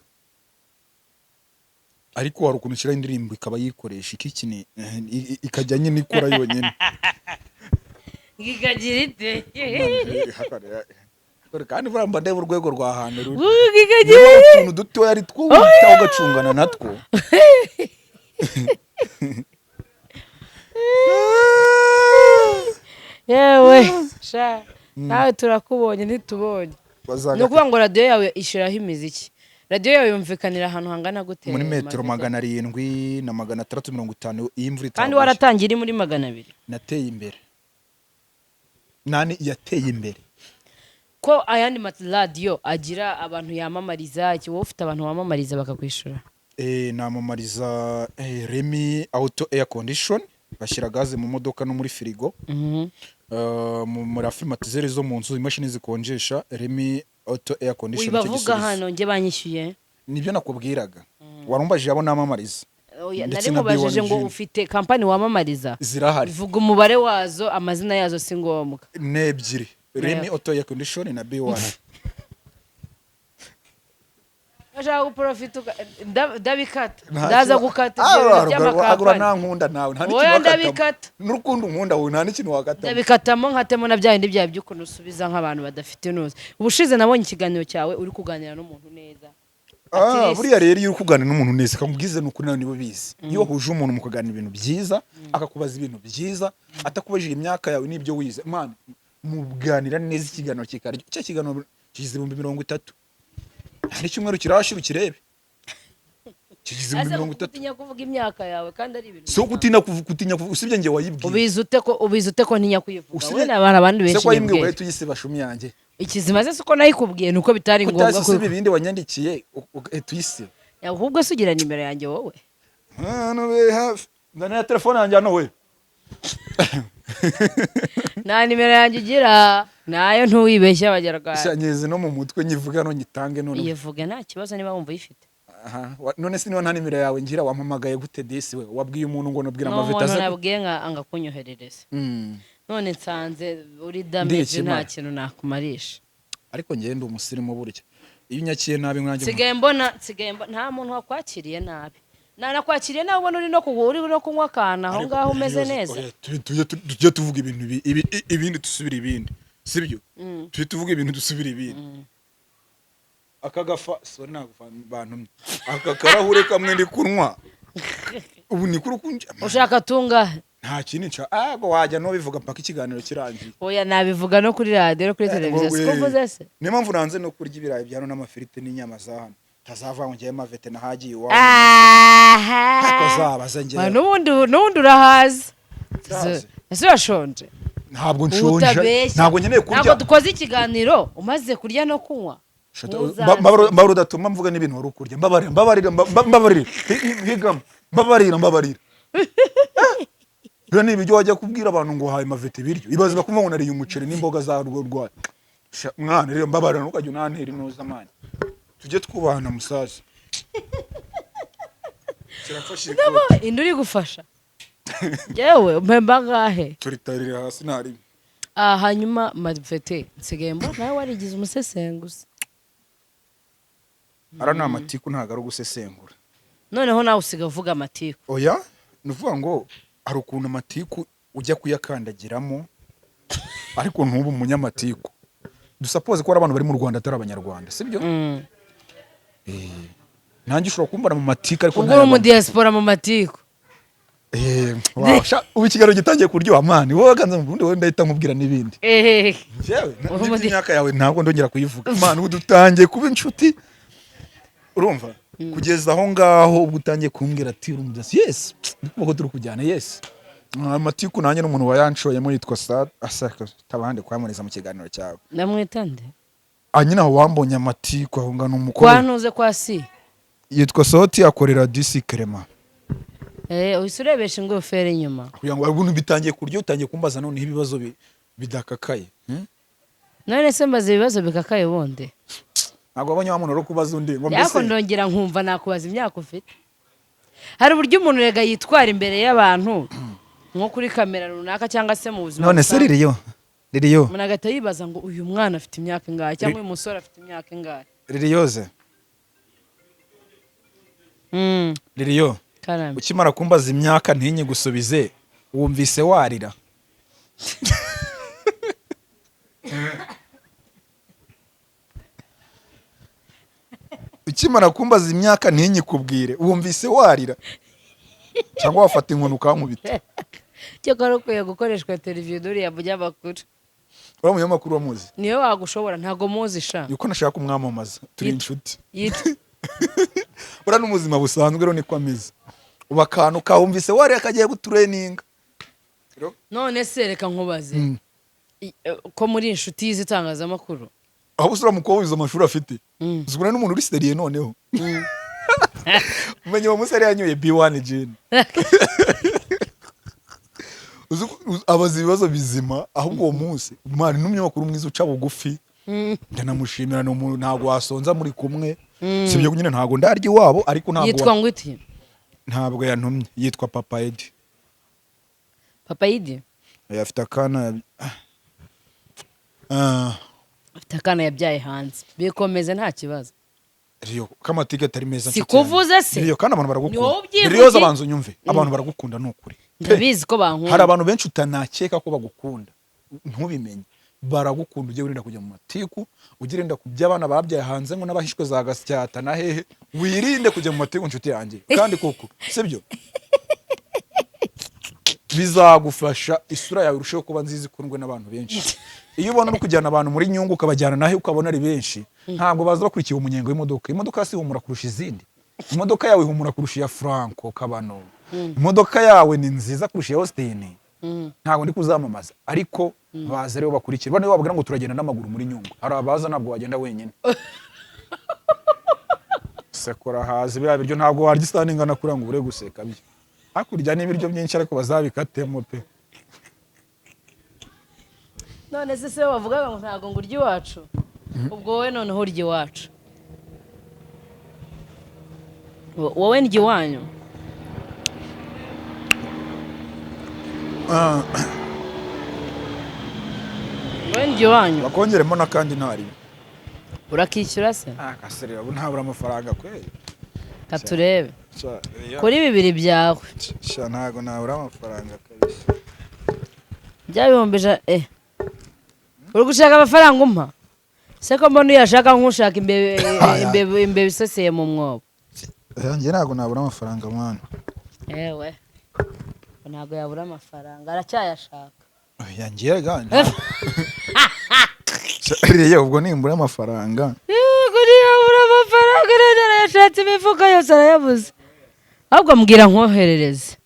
ariko hari ukuntu ushyiraho indirimbo ikaba yikoresha ikikini, ikajya nyine ikora yonyine. Ikagira ite? Kandi buriya mba ndeba urwego rwa hantu ruri. Ikagira Niba utuntu dutoya ari two wita ugacungana natwo. Yewe sha, nawe turakubonye ntitubonye. Ni ukuvuga ngo radiyo yawe ishyiraho imiziki, radiyo yawe yumvikanira ahantu hangana gute? Muri metero Mavide? 700 na 650 iyo imvura Kandi itaguye. waratangiye iri muri 200. Nateye imbere nani, yateye imbere. Ko ayandi maradiyo agira abantu yamamariza, iki wowe ufite abantu wamamariza bakakwishura? Namamariza Remy Auto Air Condition, bashyira gaze mu modoka no muri firigo. Muri climatiseur zo mu nzu, imashini zikonjesha, Remy Auto Air Condition nicyo Wibavuga gisubizo. hano, njye banyishyuye. Nibyo nakubwiraga, warumbajije abo namamariza. Oya, Ndetse nari na nkubajije B1 ngo Gin. ufite kampani wamamariza? Zirahari. Vuga umubare wazo, amazina yazo si ngombwa. Ni ebyiri: Remy Auto Air Condition na B1. Bashaka guprofita ndabikata, ndaza gukata Ah, ibyo bintu agura by'amakampani. Nta nkunda nawe, nta n'ikintu Oya, wakatamo. ndabikata. N'urukundo unkunda wowe, nta n'ikintu wakatamo. Ndabikatamo, nkatemo na bya bindi byawe by'ukuntu usubiza nk'abantu badafite inuzi. Ubushize nabonye ikiganiro cyawe uri kuganira n'umuntu neza. Ah, At least. buriya rero iyo uri kuganira n'umuntu neza, akamubwiza ni ukuri, nawe niba ubizi, iyo wahuje umuntu mukaganira ibintu byiza, akakubaza ibintu byiza, atakubajije imyaka yawe n'ibyo wize, man, muganira neza, ikiganiro kikaryo. Cya kiganiro kigize 30,000, nta n'icyumweru kirashira, ukirebe, kigize ibihumbi Ese 30. Gutinya kuvuga imyaka yawe kandi ari ibintu Si gutinya kuvuga, gutinya kuvuga, usibye njye wayibwiye. Ubizi ute ko ntinya kuyivuga? Usibye- We n'abantu abandi Se benshi ko wayimbwiye nyibwiye. ugahita uyisiba, shumi yanjye? Ikizima se uko nayikubwiye ni uko bitari ngombwa. Kutasi usiba ibindi wanyandikiye, ugahita uyisiba. Ahubwo se ugira nimero yanjye wowe? Hano be hafi, nzanira telefone yanjye hano we. Nta nimero yanjye ugira nayo, ntuwibeshye abanyarwanda. Sha, nyizi no mu mutwe, nyivuga no nyitange none. Iyivuge nta kibazo niba wumva uyifite. Aha, none se niba nta nimero yawe ngira, wampamagaye gute disi we? Wabwiye umuntu ngo nubwira Ni amavita umuntu aze nabwiye nka anga kunyoherereza. None nsanze uri damage, Ndikimara. nta kintu nakumarisha. Ariko njyewe ndi umusirimu burya, iyo unyakiye nabi nkanjye Nsigaye mbona nta muntu wakwakiriye nabi, nanakwakiriye nawe ubona uri no kunywa, uri no kunywa akantu aho ngaho umeze neza. Oya, tujye tuvuga ibintu ibindi dusubire ibindi, sibyo? Tujye tuvuga ibintu dusubire ibindi. Aka gafa, sorry, ntabwo bantumye aka karahure kamwe ndi kunywa ubu ni kuri kunjya. Ushaka tungahe? Nta kindi nshaka, ahubwo wajya nubivuga mpaka ikiganiro kirangiye. Oya, nabivuga no kuri radiyo no kuri televiziyo, siko mvuze se? Niyo mpamvu nanze no kurya ibirayi bya hano n'amafiriti n'inyama za hano, tazava ngo njyewe mavete nahagiye iwabo. Aha. Ariko zabaze njyewe. N'ubundi urahaza. Ndahaze. Ese urashonje? Ntabwo nshonje. Utabeshya. Ntabwo nkeneye Ntabwo kurya. dukoze ikiganiro umaze kurya no kunywa. Ntuzanse. Mbabarira, udatuma mvuga n'ibintu wari ukurya. Mbabarira, mbabarira, mbabarira. Higamo, mbabarira, mbabarira. Biriya ni ibiryo wajya kubwira abantu ngo uhaye mavete ibiryo, ibaze bakumva ngo nariye umuceri n'imboga za rwo rwayo. Sha, mwana rero mbabarira, ntukajya unantera inoza mani, tujye twubahana musaza. Kirafashe ikote. Indi uri gufasha yewe mpemba ngahe? Turitarira hasi nta rimwe. Ah, hanyuma Mavete, nsigaye mbona nawe warigize umusesenguzi. Ara ni amatiku, ntabwo ari ugusesengura. Noneho nawe usigaye uvuga amatiku. Oya, ni ukuvuga ngo hari ukuntu amatiku ujya kuyakandagiramo, ariko ntube umunyamatiku. Dusuppose ko hari abantu bari mu Rwanda atari Abanyarwanda, sibyo? Mm. Nanjye ushobora kumbona mu matiku, ariko Ubwo uri ntayabamo. umudiyasipora mu matiku. Wow, sha, ubu ikiganiro gitangiye kuryoha, man. Wowe kanze mu bundi, wowe ndahita nkubwira n'ibindi. Njyewe n'iby'imyaka yawe ntabwo ndongera kuyivuga, man. Ubu dutangiye kuba inshuti, urumva? Kugeza aho ngaho ubwo utangiye kumbwira ati uri umudasi, yes, ndikuvuga ko turi kujyana, yes. Amatiku nanjye n'umuntu wayanshoyemo yitwa sa asaka tabandi kwamuriza mu kiganiro cyawe. Ndamwita nde? Ah, nyine aho wambonye amatiku aho ngano umukobwa. Kwa ntuze, kwa si. Yitwa Soti, akorera DC Clement. Uhise urebesha ingofero inyuma. Kugira ngo ubu bitangiye kurya, utangiye kumbaza noneho ibibazo bidakakaye, None se mbaza ibibazo bikakaye ubundi? Ntabwo wabonye wa muntu uri kubaza undi ngo Ariko mbese ndongera nkumva nakubaza imyaka ufite. Hari uburyo umuntu rega yitwara imbere y'abantu, nko kuri kamera runaka cyangwa se mu buzima None se busanzwe. ririyo ririyo Umuntu agahita yibaza ngo uyu mwana afite imyaka ingahe, cyangwa uyu musore afite imyaka ingahe. Ririyoze. Ririyo. Karame. Ukimara kumbaza imyaka ntinye gusubize, wumvise warira? Ukimara kumbaza imyaka ntinye kubwire, wumvise warira cyangwa wafata inkoni ukankubita? Cyakora ukwiye gukoreshwa televiziyo uriya munyamakuru. Uriya munyamakuru wamuzi? Niwe wagushobora, ntago muzi sha. Yuko nashaka kumwamamaza, turi inshuti. Yitwa Uriya n'ubuzima busanzwe rero niko ameze. Ubu akantu kawumvise warira kagiye gutureninga. None se reka nkubaze, ko muri inshuti y'izitangazamakuru? Aho usura mukobwa wize amashuri afite, uzubona n'umuntu uri sérieux. Noneho umenye uwo musore yanyoye B1 gin. Abaza ibibazo bizima. Ahubwo uwo munsi, man, n'umunyamakuru mwiza uca bugufi, ndanamushimira. Ni umuntu ntabwo wasonza muri kumwe. Sibyo nyine, ntabwo ndarya iwabo, ariko ntabwo Yitwa ngo iki? Ntabwo yantumye. Yitwa Papa Edi. Papa Yidi. Afite akana. Ah, Afite akana yabyaye hanze, bikomeze, nta kibazo. Riyo k'amatike atari meza, Si nshuti yanjye. kuvuze se? Riyo, kandi abantu Ni baragukunda. wowe ubyivugiye. Riyo, abanza unyumve, abantu baragukunda, ni ukuri pe. Ndabizi ko bankunda. Hari abantu benshi utanakeka ko bagukunda, ntubimenye, baragukunda. Ujye wirinda kujya mu matiku, ujye urinda ku by'abana babyaye hanze ngo n'abahishwe za Gasyata na hehe. Wirinde kujya mu matiku, nshuti yanjye, kandi koko sibyo, bizagufasha isura yawe irusheho kuba nziza, ikundwe n'abantu benshi. Iyo ubona uri kujyana abantu muri Nyungwe, ukabajyana nahe, ukabona ari benshi, ntabwo baza bakurikiye umunyenga w'imodoka. Imodoka si ihumura kurusha izindi. Imodoka yawe ihumura kurusha iya Franco Kabano. Imodoka yawe ni nziza kurusha iya Austin. Ntabwo ndi kuzamamaza, ariko baza rero bakurikira bano. Bababwira ngo turagenda n'amaguru muri Nyungwe, hari abaza. Ntabwo wagenda wenyine. Sekora hazi biriya biryo, ntabwo warya isahani ingana kuriya ngo ubure guseka. Byo hakurya n'ibiryo byinshi, ariko bazabikatemo pe. None se bavugaga ngo ntabwo ngo urya iwacu, ubwo wowe noneho urya iwacu? Wowe ndya iwanyu? Wowe ndya iwanyu? Bakongeremo n'akandi ntari. Urakishyura se? Akaserera, ubu ntabura amafaranga kweli. Katurebe. Sha, Kuri bibiri byawe. Sha, ntabwo nabura amafaranga kabisa. Bya 100,000, uri gushaka amafaranga umpa se, ko mbona uyashaka nk'ushaka imbeba iseseye mu mwobo? Njye ntabwo nabura amafaranga, mwana. Ewe, ntabwo yabura amafaranga, aracyayashaka. Oya, njye ga rero ubwo nimbura amafaranga. Yego, ntiyabura amafaranga, none arayashatse imifuka yose arayabuze. Ahubwo mbwira nkoherereze,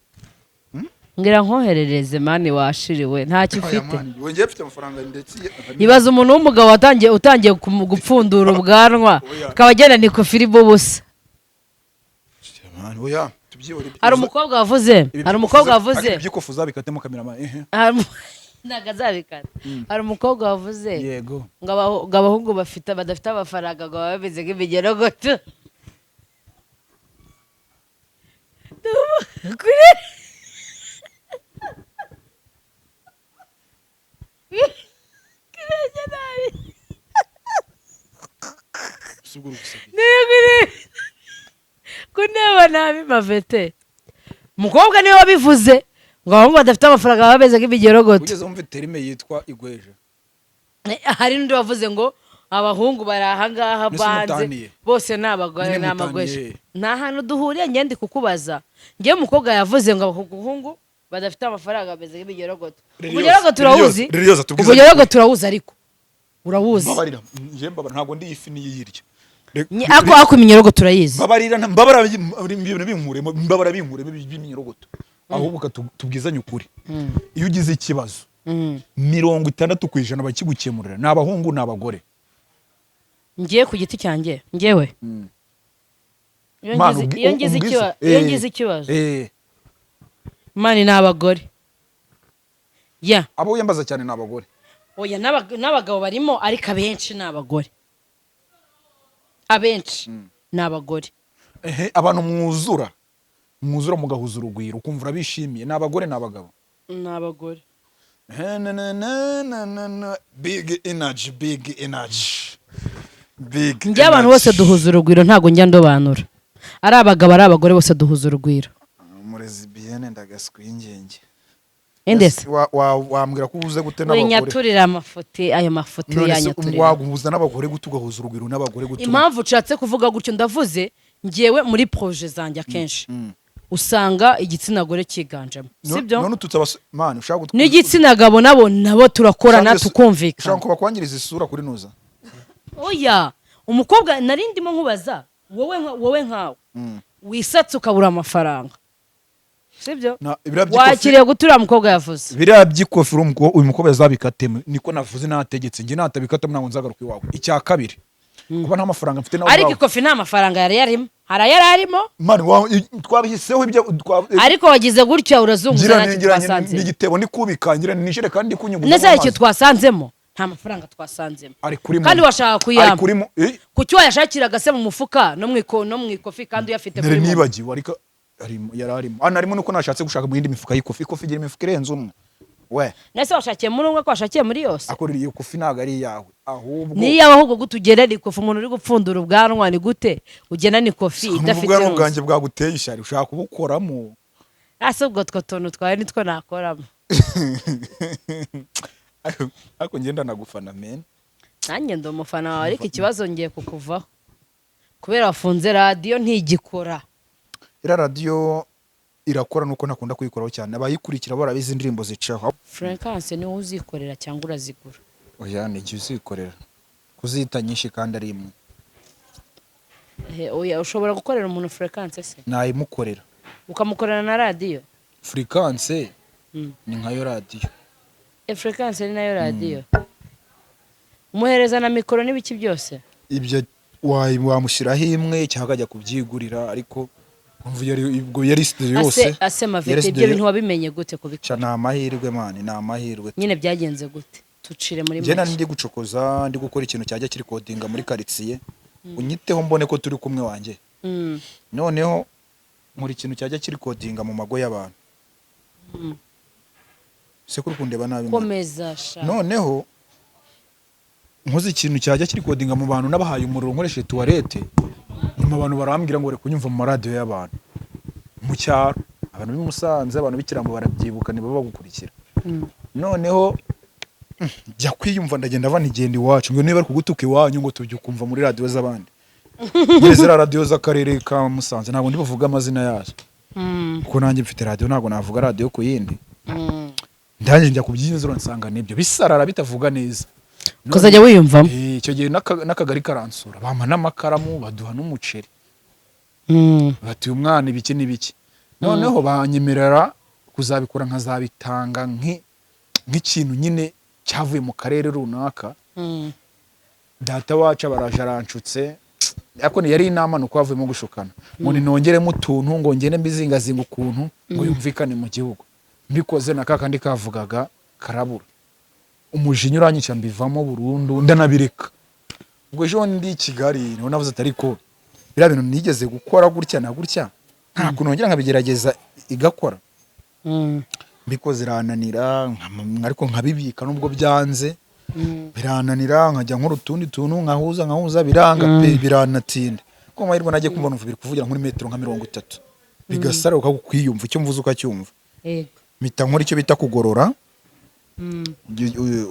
mbwira nkoherereze, man, washiriwe ntacyo ufite. Wongeye mfite amafaranga ndetse. Ibaza umuntu w'umugabo watangiye utangiye gupfundura ubwanwa, Oya. akaba agenda ni kofi irimo ubusa. Man, oya, tubyihore. Hari umukobwa wavuze, hari umukobwa wavuze. Iby'ikofu uzabikatemo, kameramani, ehe. Ntabwo azabikata. Hari umukobwa wavuze Yego. ngo abahungu bafite badafite amafaranga ngo baba bameze nk'imigerogoto. Kuri Kirebye nabi. Si ubwo uri guseka iki? Niba kundeba nabi, mavete, umukobwa niwe wabivuze ngo abahungu badafite amafaranga baba bameze nk'imigerogoto. Ugeze wumva terme yitwa igweje? Hari n'undi wavuze ngo abahungu bari ahangaha Mbese banze mutaniye? bose ni abagore. Nyine Ni amagweje. mutaniye. Nta hantu duhuriye. Njye ndi kukubaza ngewe, umukobwa yavuze ngo abahungu badafite amafaranga bameze nk'imigerogoto. Umugerogoto urawuzi? Liliyoza, tubwize. Umugerogoto urawuzi? Ariko urawuzi? Mbabarira, njye mbabara, ntabwo ndi ifi niyirya. Ako iminyorogoto urayizi? Mbabarira, mbabara, ibintu binkuremo, mbabara, binkuremo by'iminyorogoto. Ahubwo tubwizanye ukuri, iyo ugize ikibazo, 60% bakigukemurira ni abahungu, ni abagore? Ngiye ku giti cyanjye, ngewe iyo Mana, iyo ngize iyo ngize ikibazo, man, ni abagore ya. Abo wiyambaza cyane ni abagore? Oya, n'abagabo barimo, ariko abenshi ni abagore, abenshi ni abagore. Ehe, abantu mwuzura mugahuza urugwiro, ukumva urabishimiye, ni abagore, ni abagabo? Ni abagore. Na, na, na, na, na, na. Big energy, big energy, big Njye abantu bose energy. duhuza urugwiro, ntabwo njya ndobanura, ari abagabo ari abagore, bose duhuza urugwiro. Umurezi biyene ndagaswi y'ingenge. Indese? Wambwira ko uhuze gute n'abagore? Winyaturira amafuti, ayo mafuti. None se Uyanyaturira. waguhuza n'abagore gute, ugahuza urugwiro n'abagore gute? Impamvu ushatse kuvuga gutyo, ndavuze ngewe muri projet zanjye akenshi usanga igitsina gore cyiganjemo, sibyo? None ututse abasore, man, ushaka N'igitsina gabo nabo turakorana, ushaka tukumvikana. Ushaka ko bakwangiriza isura kuri nuza? Oya, umukobwa nari ndimo nkubaza wowe, wowe nkawe wisatse ukabura amafaranga, sibyo? Biriya by'ikofi- Wakiriye gute uriya mukobwa yavuze? Biriya by'ikofi uyu mukobwa yazabikatemo, niko navuze, nategetse. Njye natabikatemo ntabwo nzagaruka iwawe. Icya kabiri, kuba nta mafaranga mfite nawe Ariko ubwawe. ikofi nta mafaranga yari yarimo, hari ayari arimo. Man, twabihiseho ibyo Ariko wagize gutya urazunguza, ngira ntacyo ngira twasanzemo. n'igitebo nikubika, ngira nijere kandi ndikunyuguza. Ndetse hari ikintu twasanzemo? Nta mafaranga twasanzemo. Ari kuri Kandi momo. washaka Ari kuyampa. kuri Kuki wayashakiraga se mu mufuka no mu ikofi kandi uyafite Nari kuri momo? nibagiwe, ariko arimo, yari arimo, ah, narimo nuko nashatse gushaka mu yindi mifuka y'ikofi. Ikofi igira imifuka irenze umwe we. Nese washakiye muri umwe ko washakiye muri yose? Akorera iyo kofi ntabwo ari iyawe ahubwo. Niyo ahubwo gute ugerera ikofi umuntu uri gupfundura ubwanwa? Ni gute ugena ni kofi idafite Ubwanwa inusu? bwanjye bwaguteye ishyari, ushaka kubukoramo. Ase ubwo two tuntu twawe nitwo nakoramo? Ariko ngenda nagufana, men. Nanjye ndi umufana wawe, ariko ikibazo ngiye kukuvaho kubera wafunze radiyo ntigikora. Iriya radiyo irakora, nuko ntakunda kuyikoraho cyane. Abayikurikira barabizi, indirimbo zicaho. Fréquence niwowe uzikorera cyangwa urazigura? Oya, ni igihe uzikorera kuzita nyinshi kandi ari imwe. Oya, ushobora gukorera umuntu fréquence se? Nayimukorera. Ukamukorera na radiyo? Fréquence ni nkayo radiyo. Fréquence ni nayo radiyo, umuhereza na mikoro n'ibiki byose? Ibyo wamushyiraho imwe cyangwa akajya kubyigurira, ariko umva ubwo yari studio yose. Ase mavete, Yari ibyo studio. bintu wabimenye gute kubikora? Sha, ni amahirwe, man, ni amahirwe. Nyine byagenze gute? Tucire muri Njye nari make. ndi gucokoza, ndi gukora ikintu cyajya kiri kodinga muri karitsiye, unyiteho mbone ko turi kumwe wanjye. Noneho nkora ikintu cyajya kiri kodinga mu mago y'abantu. Se kuri kundeba nabi, man? Komeza sha. Noneho nkoze ikintu cyajya kiri kodinga mu bantu, n'abahaye umuriro nkoresheje tuwarete. Nyuma abantu barambwira ngo bari kunyumva mu maradiyo y'abantu mu cyaro, abantu b'i Musanze, abantu b'ikirambo barabyibuka, nibo bagukurikira. Noneho jya kwiyumva, ndagenda va nigenda iwacu ngo niba bari kugutuka iwanyu ngo tujye ukumva muri radiyo z'abandi, nyine ziriya radiyo z'akarere ka Musanze, ntabwo ndi buvuge amazina yazo, kuko nanjye mfite radiyo, ntabwo navuga radiyo ku yindi. Ndangije njya kubyinzura, nsanga nibyo bisarara bitavuga neza. Ukazajya wiyumvamo. Icyo gihe n'akagari karansura, bampa n'amakaramu, baduha n'umuceri, bati uyu mwana ibiki n'ibiki. Noneho banyemerera kuzabikora, nkazabitanga nk'ikintu nyine cyavuye mu karere runaka. Data wacu baraje aranshutse, ariko yari inama, nuko havuyemo gushukana, ngo ninongeremo utuntu, ngo ngende mbizingazinga ukuntu ngo yumvikane mu gihugu. Mbikoze na kakandi kavugaga karabura, umujinya uranyica, mbivamo burundu, ndanabireka. Ubwo ejo ndi i Kigali niho navuze ati ariko biriya bintu nigeze gukora gutya na gutya, nta kuntu nongera nkabigerageza igakora? Mbikoze irananira, ariko nkabibika nubwo byanze birananira, nkajya nkora utundi tuntu nkahuza nkahuza, biranga pe, biranatinda. Kuko amahirwe najye kumva numva biri kuvugira muri metero nka 30, bigasara ukakwiyumva icyo mvuze ukacyumva. Mpita nkora icyo bita kugorora.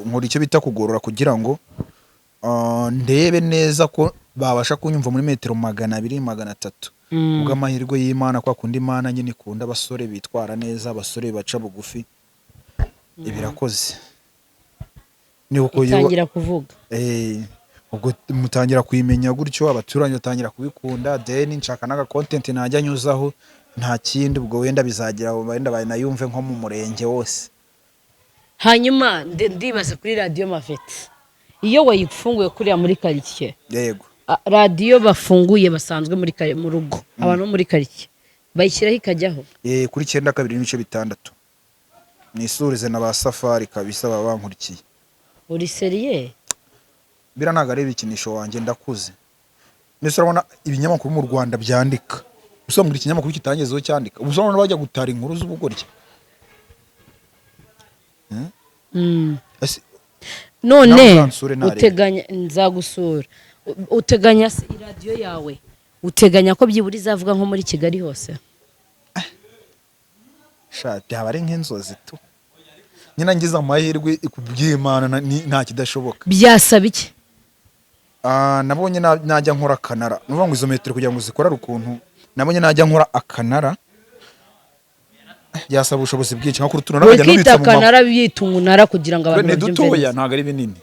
Nkora icyo bita kugorora kugira ngo ndebe neza ko babasha kunyumva muri metero 200, 300. Ubwo amahirwe y'Imana, kwa kundi Imana nyine ikunda abasore bitwara neza, abasore baca bugufi, ibirakoze ni uko Itangira kuvuga. Ubwo mutangira kuyimenya gutyo, abaturanyi batangira kubikunda, then nshaka n'aga content najya nyuzaho, nta kindi. Ubwo wenda bizagira wenda banayumve nko mu murenge wose. Hanyuma ndibaza kuri radiyo Mavete, iyo wayifunguye kuriya muri karitsiye, radiyo bafunguye basanzwe muri mu rugo, abantu bo muri karitsiye bayishyiraho ikajyaho? Kuri 92.6, nisurize na ba Safari kabisa, baba bankurikiye. Uri sérieux? Biriya ntabwo ari ibikinisho wanjye, ndakuze. Mbese urabona ibinyamakuru mu Rwanda byandika, usanga ikinyamakuru kitangezeho cyandika, ubu urabona bajya gutara inkuru z'ubugoryi. Ese None nawe uzansure ntarebe. Uteganya, nzagusura. Uteganya se iradiyo yawe, uteganya ko byibura izavuga nko muri Kigali hose? Sha, byaba ari nk'inzozi tu nyine, ngize amahirwe kubw'Imana nta kidashoboka. Byasaba iki? Nabonye najya nkora akanara, ni ukuvuga ngo izo metero kugira ngo zikorare ukuntu, nabonye najya nkora akanara, byasaba ubushobozi bwinshi nka kuri tunara nkajya Wikita nubitsa mu akanara, bita umunara kugira ngo abantu Ni babyumve dutoya, neza. Ntabwo ari binini.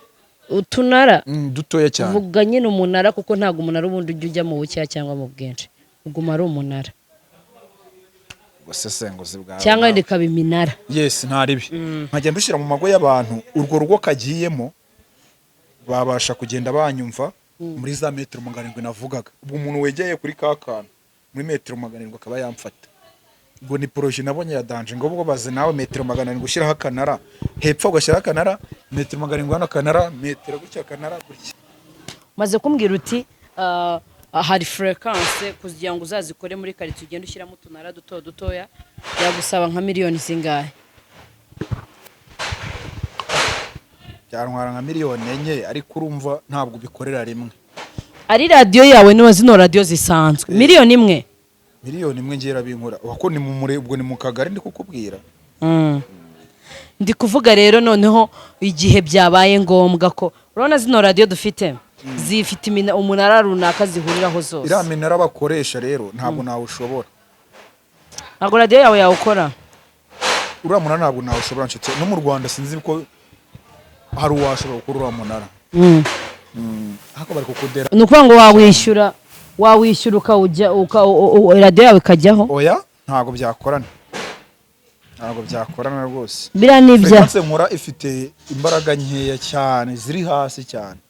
Utunara. Dutoya cyane. Vuga nyine umunara, kuko ntabwo umunara ubundi ujya ujya mu bukeya cyangwa mu bwinshi, uguma ari umunara. Ubusesenguzi bwawe Cyangwa nawe. wenda ikaba iminara. Yes, nta ribi, nkajya mbishyira mu mago y'abantu, urwo rugo kagiyemo babasha kugenda banyumva muri za metero 700 navugaga. Ubwo umuntu wegeye kuri ka kantu muri metero 700 akaba yamfata. Ubwo ni projet nabonye ya danger, ngo ubwo baze nawe metero 700 ushyiraho akanara, hepfo ugashyiraho akanara, metero 700 hano akanara, metero gutya akanara gutya. Maze kumbwira uti hari fréquence kugira ngo uzazikore muri karitsiye, ugende ushyiramo utunara duto dutoya, byagusaba nka miliyoni zingahe? Byantwara nka miliyoni 4, ariko urumva ntabwo ubikorera rimwe. Ari radiyo yawe niba zino radiyo zisanzwe, miliyoni 1? Miliyoni 1 ngiye irabinkora wako ni mu mure, ubwo ni mu kagari ndi kukubwira. Ndi kuvuga rero noneho igihe byabaye ngombwa ko urabona zino radiyo dufite zifite umunara runaka zihuriraho zose. Iriya minara bakoresha rero ntabwo nawushobora. Ntabwo radiyo yawe yawukora? Uriya munara ntabwo nawushobora nshuti, no mu Rwanda sinzi ko hari uwashobora gukora uriya munara. Ariko bari kukudera. Ni ukuvuga ngo wawishyura ukawujya radiyo yawe ikajyaho? Oya, ntabwo byakorana, ntabwo byakorana rwose. Biriya ni ibya Fréquence nkora ifite imbaraga nkeya cyane, ziri hasi cyane.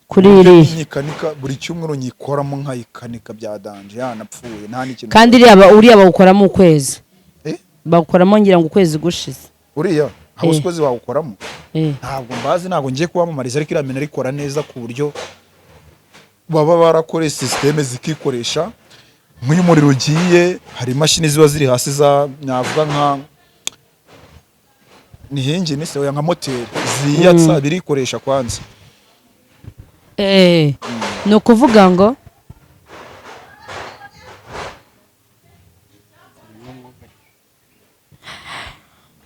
Kuri iriya? Nyikanika buri cyumweru, nyikoramo nkayikanika bya danger, yanapfuye nta n'ikintu. Kandi uriya bawukoramo ukwezi? Eh? Bawukoramo ngira ngo ukwezi gushize. Uriya haba ukwezi wawukoramo? Eh. Ntabwo mbazi, ntabwo ngiye kubamamariza, ariko iriya minara ikora neza ku buryo baba barakoreye système zikikoresha. Nk'iyo umuriro ugiye, hari imashini ziba ziri hasi za navuga nka ni hingi ni se, oya, nka moteri ziyatsa, birikoresha kwanza.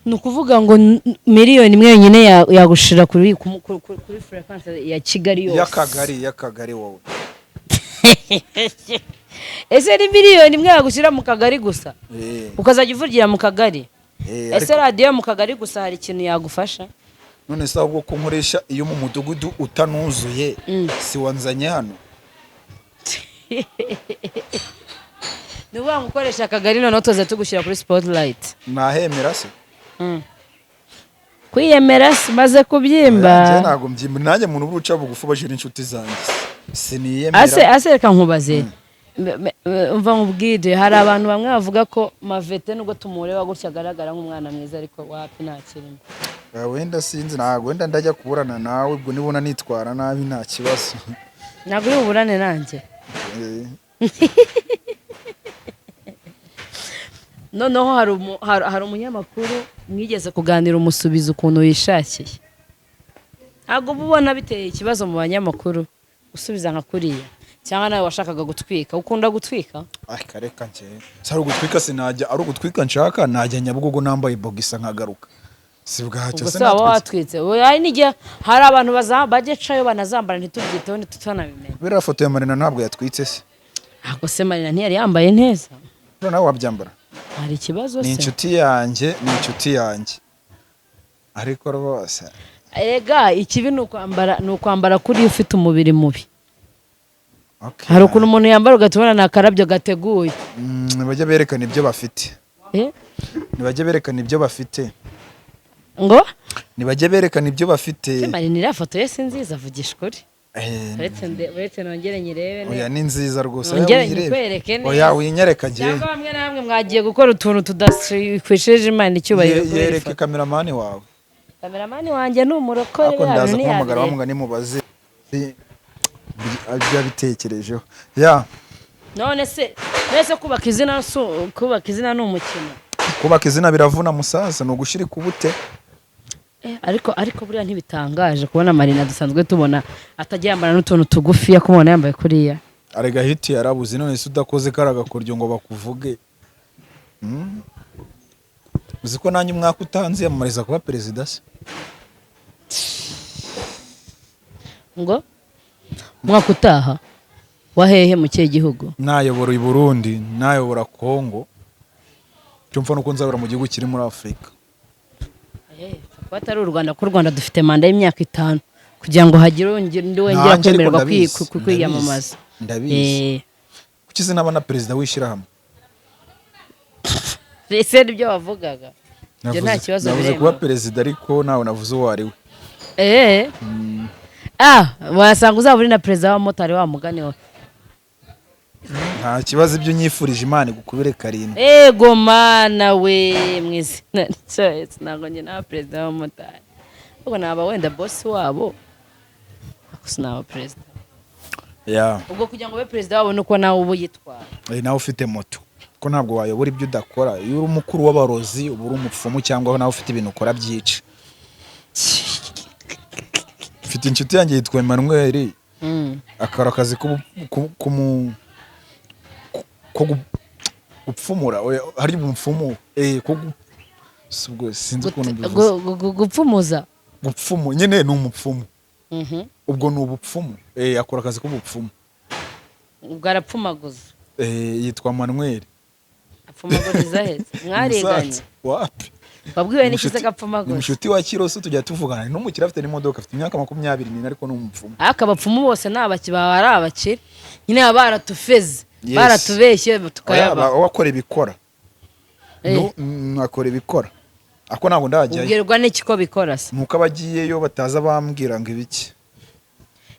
Ni ukuvuga ngo miliyoni 1 yonyine yagushira kuri fréquence ya Kigali yose? Y'akagari, y'akagari wowe. Ese ni miliyoni 1 yagushyira mu kagari gusa? Eh, Ukazajya uvugira mu kagari? Eh, Ese ariko radiyo mu kagari gusa hari ikintu yagufasha? None se ahubwo ko nkoresha iyo mu mudugudu utanuzuye, si wanzanye hano? Ni ukuvuga ngo ukoresha akagari, noneho tuza tugushyira kuri spotlight. Nahemera se? Kwiyemera si maze kubyimba. Njye ntabwo mbyimba, nanjye muntu uba uca bugufi ubajije n'inshuti zanjye siniyemera. Ase reka nkubaze. Umva nkubwire, hari abantu bamwe bavuga ko Mavete nubwo tumureba gutya agaragara nk'umwana mwiza, ariko wapi, nta kirimo. Wenda sinzi, ntabwo wenda ndajya kuburana nawe, ubwo nibona nitwara nabi nta kibazo. Ntabwo uri buburane nanjye. Eh, Noneho hari umunyamakuru mwigeze kuganira, umusubiza ukuntu wishakiye. Ntabwo uba ubona biteye ikibazo mu banyamakuru gusubiza nka kuriya? Cyangwa nawe washakaga gutwika? Ukunda gutwika? Ay, kareka njye si ari ugutwika, sinajya. Ari ugutwika nshaka, najya Nyabugogo nambaye bogisa nkagaruka, si bwacyo. Ubwo Se se waba natwitse. watwitse? Oya, hari n'igihe hari abantu bagecayo banazambara ntitubyiteho, ntitutanabimenya. Biriya foto ya Marina ntabwo yatwitse se? Ntabwo se Marina ntiyari yambaye neza? Buriya nawe wabyambara. Hari ikibazo Ni se? inshuti yanjye, ni inshuti yanjye, ariko rwose. Erega ikibi ni ukwambara kuri ufite umubiri mubi. Okay. Hari ukuntu umuntu yambara ugahita ubona ni akarabyo gateguye. Bajya berekana ibyo bafite. Eh? Ntibajya berekana ibyo bafite. Ngo? Ntibajya berekana ibyo bafite. Se Marina iriya foto ye si nziza? Vugisha ukuri. Uretse nongere nyirebe Oya, neza. ni nziza rwose. Oya, Nongere uyirebe. nyikwereke neza. Oya, winyereka njye. Cyangwa bamwe na bamwe mwagiye gukora utuntu tudakwishije Imana icyubahiro kubera Yereke ifoto. Kameramani wawe. Kameramani wanjye ni umurokore. Ariko Biriya ndaza bintu kumuhamagara ntiyabireba. Bamuga nimubaze ibyo yabitekerejeho ya. None se mbese kubaka izina ni umukino? Kubaka izina biravuna, musaza, ni ugushirika ubute. Ariko buriya ntibitangaje kubona Marina dusanzwe tubona atajya yambara n'utuntu tugufiya, kumubona yambaye kuriya? Arega hit yarabuze. None se udakoze kari agakoryo ngo bakuvuge? Uzi ko nanjye umwaka utanze yamamariza kuba perezida se? Ngo umwaka utaha wa hehe, mu kihe gihugu? Nayobora i Burundi, nayobora Kongo, icyo mpfa nuko nzabura mu gihugu kiri muri Afurika. Kuba atari u Rwanda, ko u Rwanda dufite manda y'imyaka 5 kugira ngo hagire undi wongera Nanjye ariko kwemererwa ndabizi, kwiyamamaza. Ndabizi. Kuki sinaba na perezida w'ishyirahamwe? Ese nibyo wavugaga ibyo? Nta kibazo, Navuze biremewe. kuba perezida, ariko nawe navuze uwo ari we. Ah, wasanga uzaba uri na perezida w'abamotari, wa mugani wawe. Nta kibazo, ibyo nyifurije Imana igukubire karindwi. Ego mana we, mu izina rya Yesu, ntabwo njye naba perezida w'abamotari, ahubwo naba wenda bosi wabo, ariko sinaba perezida. Ubwo kugira ngo ube perezida wabo ni uko nawe uba uyitwara. Nawe ufite moto, ko ntabwo wayobora ibyo udakora. Iyo uri umukuru w'abarozi, uba uri umupfumu, cyangwa nawe ufite ibintu ukora byica. Mfite inshuti yanjye yitwa Emmanuel, akora akazi ko gupfumura. Oya, hari umupfumu si ubwo sinzi ukuntu mbivuze. Gupfumuza. Gupfumu nyine ni umupfumu. Ubwo ni ubupfumu, akora akazi k'ubupfumu. Ubwo arapfumaguza. Yitwa Manuel. Apfumaguriza heza? Mwariganye? Musanze. Wapi. Wabwiwe n'iki se Ni gapfumaguza? mushuti wa Kiroso, tujya tuvugana. Ni n'umukire, afite n'imodoka, afite imyaka 24, ariko ni umupfumu. Ariko abapfumu bose ni abaki, baba ari abakire nyine, baba baratufeze. Baratubeshye Oya, tukayaba. we akora ibikora. Akora ibikora, ako ntabwo ndajyayo. Ubwirwa n'iki ko bikora se? Nuko abagiyeyo bataza bambwira ngo ibiki.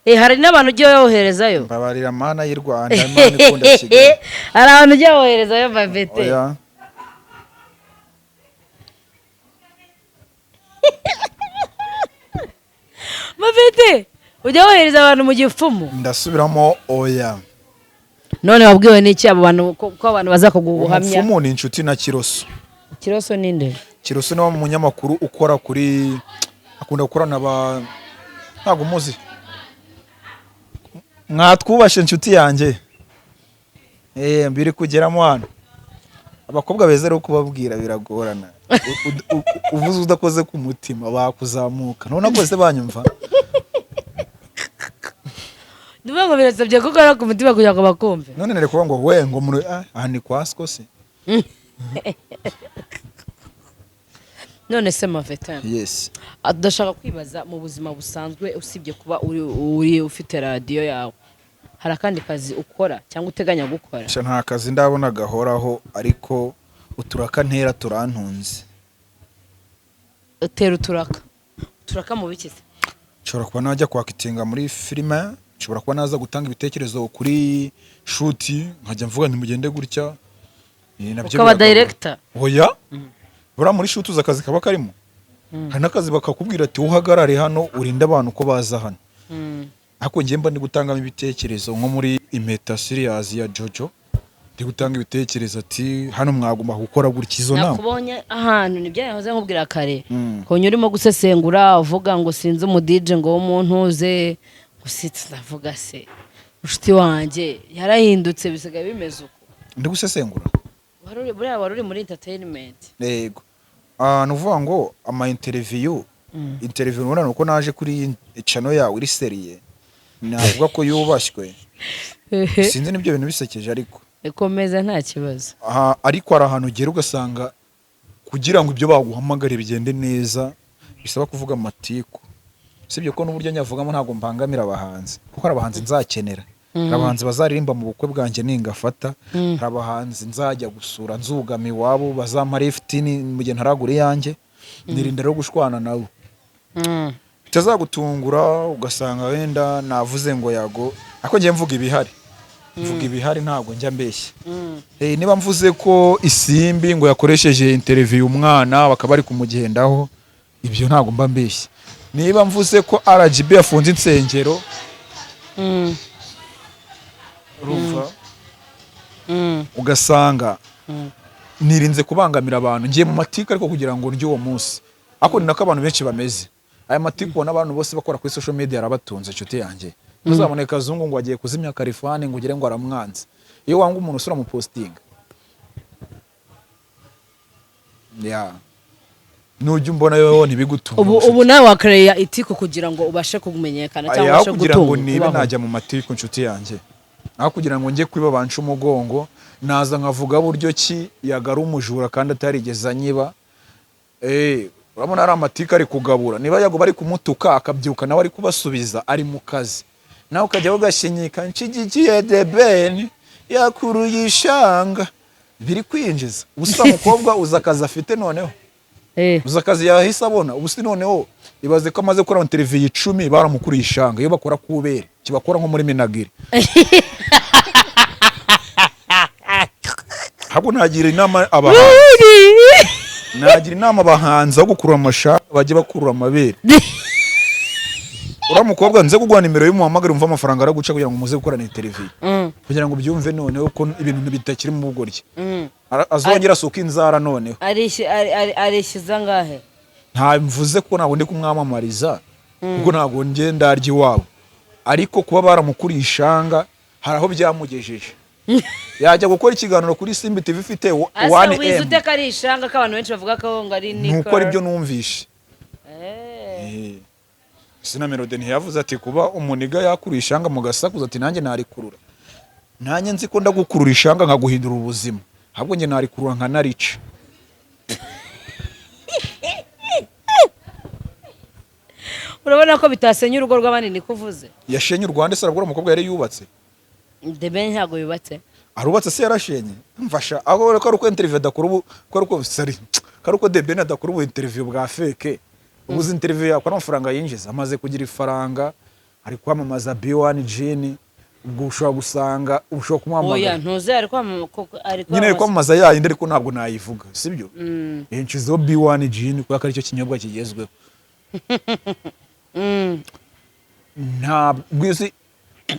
Hari n'abantu ugiye woherezayo? Mbabarira Mana y'i Rwanda, Imana ikunda Kigali. Hari abantu ugiye woherezayo, Bavete? Oya. Bavete, ujya wohereza abantu mu gipfumu? Ndasubiramo, oya. None wabwiwe n'iki abo bantu ko abantu baza kuguha ubuhamya? Umupfumu ni inshuti na Kiroso. Kiroso ninde? Kiroso ni wa munyamakuru ukora kuri, akunda gukorana ba, ntabwo umuzi? Mwatwubashe inshuti yanjye, mbiri kugeramo hano. Abakobwa beza rero kubabwira biragorana. Uvuze udakoze ku mutima bakuzamuka, none ko se banyumva? Ni ngo birasabye ko ukora ku mutima kugira ngo bakumve. None nari kuvuga ngo we ngo muri aha ni kwa siko se? None se Mavete, Yes. Ndashaka kwibaza, mu buzima busanzwe, usibye kuba uri ufite radiyo yawe, hari akandi kazi ukora cyangwa uteganya gukora? Sha, nta kazi ndabona gahoraho, ariko uturaka ntera turantunze. Utera uturaka? Uturaka mu biki se? Nshobora kuba najya kwakitinga muri filime, nshobora kuba naza gutanga ibitekerezo kuri shoot, nkajya mvuga ntimugende gutya. Nabyo Ukaba biragabura. director? Oya, buriya muri shoot uzi akazi kaba karimo? Hari n'akazi bakakubwira ati: "Uhagarare hano, urinde abantu ko baza hano." Ariko njye mba ndi gutangamo ibitekerezo, nko muri Impeta series ya Jojo. Ndi gutanga ibitekerezo ati hano mwagomba gukora gutya, izo nama. Nakubonye ahantu, nibyo yahoze nkubwira kare, konye urimo gusesengura uvuga ngo sinzi umudije ngo w'umuntuze usitse. Ndavuga se mushuti wanjye yarahindutse, bisigaye bimeze uko? Ndi gusesengura. Buriya wari uri muri entertainment. Yego. Ah, ni ukuvuga ngo ama interview ubona ni uko naje kuri iyi channel yawe iri sérieux, navuga ko yubashywe. Sinzi n'ibyo bintu bisekeje ariko. Ikomeza, nta kibazo. Aha, ariko hari ahantu ugera ugasanga kugira ngo ibyo baguhamagare bigende neza bisaba kuvuga amatiku. Usibye ko n'uburyo nyavugamo ntabwo mbangamira abahanzi, kuko hari abahanzi nzakenera, hari abahanzi bazaririmba mu bukwe bwanjye ningafata, hari abahanzi nzajya gusura nzugama iwabo bazampa lifuti mu gihe ntaragura iyanjye. Nirinda rero gushwana nabo. Bitazagutungura ugasanga wenda navuze ngo Yago, ariko ngiye mvuga ibihari, mvuga ibihari, ntabwo njya mbeshya. Niba mvuze ko Isimbi ngo yakoresheje interview umwana bakaba bari kumugendaho, ibyo ntabwo mba mbeshya. Niba mvuze ko RGB yafunze insengero, urumva, ugasanga nirinze kubangamira abantu, ngiye mu matiku ariko kugira ngo ndye uwo munsi. Ariko ni nako abantu benshi bameze. Aya matiku ubona abantu bose bakora kuri social media arabatunze, inshuti yanjye. Ntuzabone Kazungu ngo agiye kuzimya Kalifani ngo ugire ngo aramwanze. Iyo wanga umuntu usura mupostinga ya nujya umbona yo ntibigutunga. Ubu nawe wakareba itiku kugira ngo ubashe kumenyekana cyangwa aho ubashe kugira ngo gutunga nibe kubaho. Najya mu matiku, inshuti yanjye, aho kugira ngo njye kwiba banca umugongo, naza nkavuga buryo ki yagara umujura kandi atarigeze anyiba. Urabona ari amatiku ari kugabura. Niba Yago bari kumutuka akabyuka nawe ari kubasubiza, ari mu kazi, nawe ukajya ugashinyika nshyigikiye The Ben yakuruye ishanga, biri kwinjiza ubusa. Mukobwa uzi akazi afite noneho? Uzi akazi yahise abona ubu? Si noneho ibaze ko amaze gukora televiziyo 10 baramukuriye ishanga. Iyo bakora kubere kibakora nko muri Minagiri. Ahubwo nagira inama abahanzi aho gukurura amashanga bajye bakurura amabere. Uriya mukobwa nze kuguha nimero y'umuhamagare, umva amafaranga araguca kugira ngo muze gukorana televiziyo, kugira ngo ubyumve noneho ko ibintu bitakiri mu bugoryi. Azongera asuka inzara noneho. Arishyuza angahe? Nta mvuze ko ntabwo ndi kumwamamariza, kuko ntabwo njye ndarya iwabo, ariko kuba baramukuriye ishanga hari aho byamugejeje, yajya gukora ikiganiro kuri Simbi TV ifite Asa 1 wize M. ute ko ari ishanga, ko abantu benshi bavuga ko ngo ari Nuko ari byo numvishe. Sina Melody ntiyavuze ati kuba umuniga yakuriye ishanga mugasakuza, ati nanjye narikurura, nanjye nzi ko ndagukurura ishanga nkaguhindura ubuzima, ahubwo njye narikurura nkanarica. Urabona ko bitasenya urugo rw'abandi, niko uvuze? Yashenye u Rwanda se? Arabura umukobwa yari yubatse. The Ben ntabwo yubatse. Arubatse se? Yarashenye. Mfasha aho ko ari uko interview adakora ubu, ko ari uko, sorry, ko ari uko The Ben adakora ubu interview bwa fake. Ubu uzi interview yakora amafaranga yinjiza? Amaze kugira ifaranga, ari kwamamaza B1 Gin, ubwo ushobora gusanga ushobora Oya. kumuhamagara. Ntuze ari kwamamaza koko, ari Nyine ari kwamamaza. kwamamaza yayindi, ariko ntabwo nayivuga, sibyo? Yinjizaho B1 Gin kubera ko aricyo kinyobwa kigezweho. Ntabwo uzi.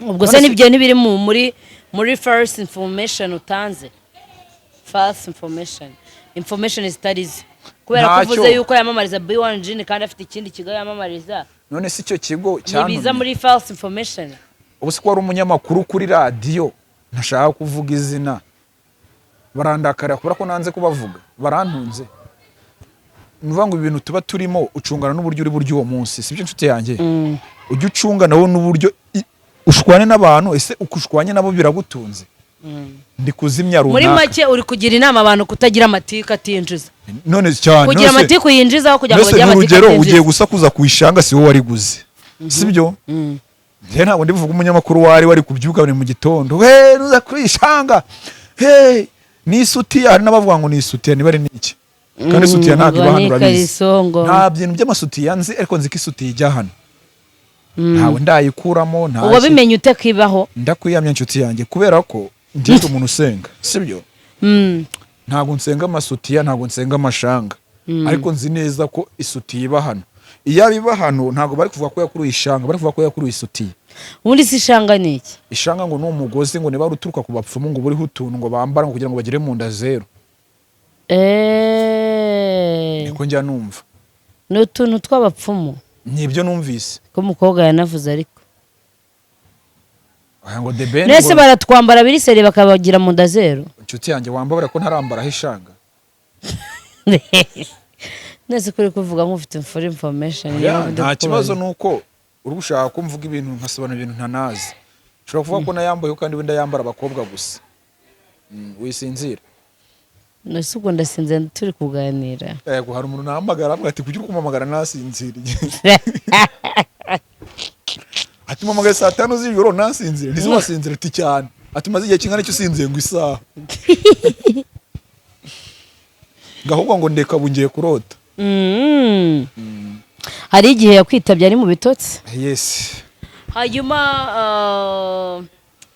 Ubwo se nibyo ntibiri muri first information utanze, false information, information zitari zo, kubera ko Ntacyo. uvuze yuko yamamariza B1 Gin kandi afite ikindi kigo yamamariza? None si icyo kigo Ntibiza cyantumye? muri false information. Ubu se ko wari umunyamakuru kuri radiyo ntashaka kuvuga izina, barandakarira kubera ko nanze kubavuga, barantunze. Ni ukuvuga ngo ibintu tuba turimo ucungana n'uburyo uri buryo uwo munsi, sibyo inshuti yanjye? Ujye ucunga nawe n'uburyo ushwane n'abantu. Ese uko ushwanye nabo biragutunze? Ndi kuzimya Muri runaka. make uri kugira inama abantu kutagira amatiku atinjiza. None cyane. Kugira amatiku yinjiza aho kugira ngo Mbese bagire amatiku n'urugero ugiye atinjiza. gusakuza ku ishanga, si wowe wariguze, sibyo? Njye ntabwo ndi buvuge umunyamakuru wari kubyuka buri mu gitondo, he nuza kuri ishanga, he ni isutiya. Hari n'abavuga ngo ni isutiya, niba ari n'iki, kandi isutiya ntabwo iba Ngo hano, ni urabizi. ikariso Nta bintu by'amasutiya nzi, ariko nzi ko isutiya ijya hano, ntawe ndayikuramo, nta Wabimenye ute ko ibaho? Ndakwiyamya inshuti yanjye, kubera ko njye ndi umuntu usenga, sibyo? Ntabwo nsenga amasutiya, ntabwo nsenga amashanga, ariko nzi neza ko isutiya iba hano. Iyo iba hano ntabwo bari kuvuga ko yakuruye ishanga, bari kuvuga ko yakuruye isutiya. Ubundi si ishanga ni iki? Ishanga ngo ni umugozi, ngo niba ari uturuka ku bapfumu, ngo buriho utuntu ngo bambara ngo kugira ngo bagere mu nda zero. Niko njya numva. Ni utuntu tw'abapfumu? Nibyo numvise. Ko umukobwa yanavuze ariko. Aya ngo The Ben Nese ngo baratwambara biri seri bakabagira mu nda zero? Inshuti yanjye, wambabara ko ntarambaraho ishanga. Nese kuri kuvuga nk'ufite full information, niyo Ya, mpamvu ndi nta kibazo. kukubaza. Nuko uri gushaka ko mvuga ibintu nkasobanura ibintu ntanazi. Ushobora kuvuga ko nayambaye kandi wenda yambara abakobwa gusa. Wisinzira. Nese ubwo ndasinze turi kuganira? Yego, hari umuntu nahamagara avuga ati: "Kuki uri kumpamagara nasinziriye?" Ati: "Mpamagaye saa 5 z'ijoro nasinziriye." "Ntizi wasinzira?" Ati: "Cyane." Ati: "Umaze igihe kingana icyo usinziye?" Ngo: "Isaha." Ngo ahubwo ngo ndeka, ubu ngiye kurota. Hari igihe yakwitabye ari mu bitotsi. Yes. Hanyuma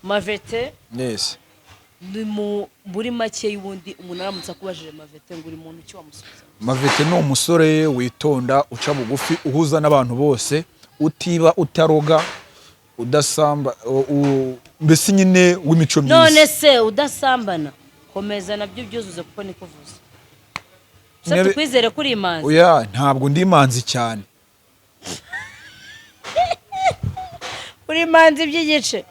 Mavete, ni mu muri make y'ubundi umuntu aramutse akubajije Mavete ngo uri muntu ki, wamusubiza? Mavete ni umusore witonda, uca bugufi, uhuza n'abantu bose, utiba, utaroga, udasamba, mbese nyine w'imico myiza. None se udasambana? Komeza nabyo byuzuze kuko niko uvuze se. Tukwizere kuri imanzi? Oya, ntabwo ndi imanzi cyane. Uri imanzi by'igice.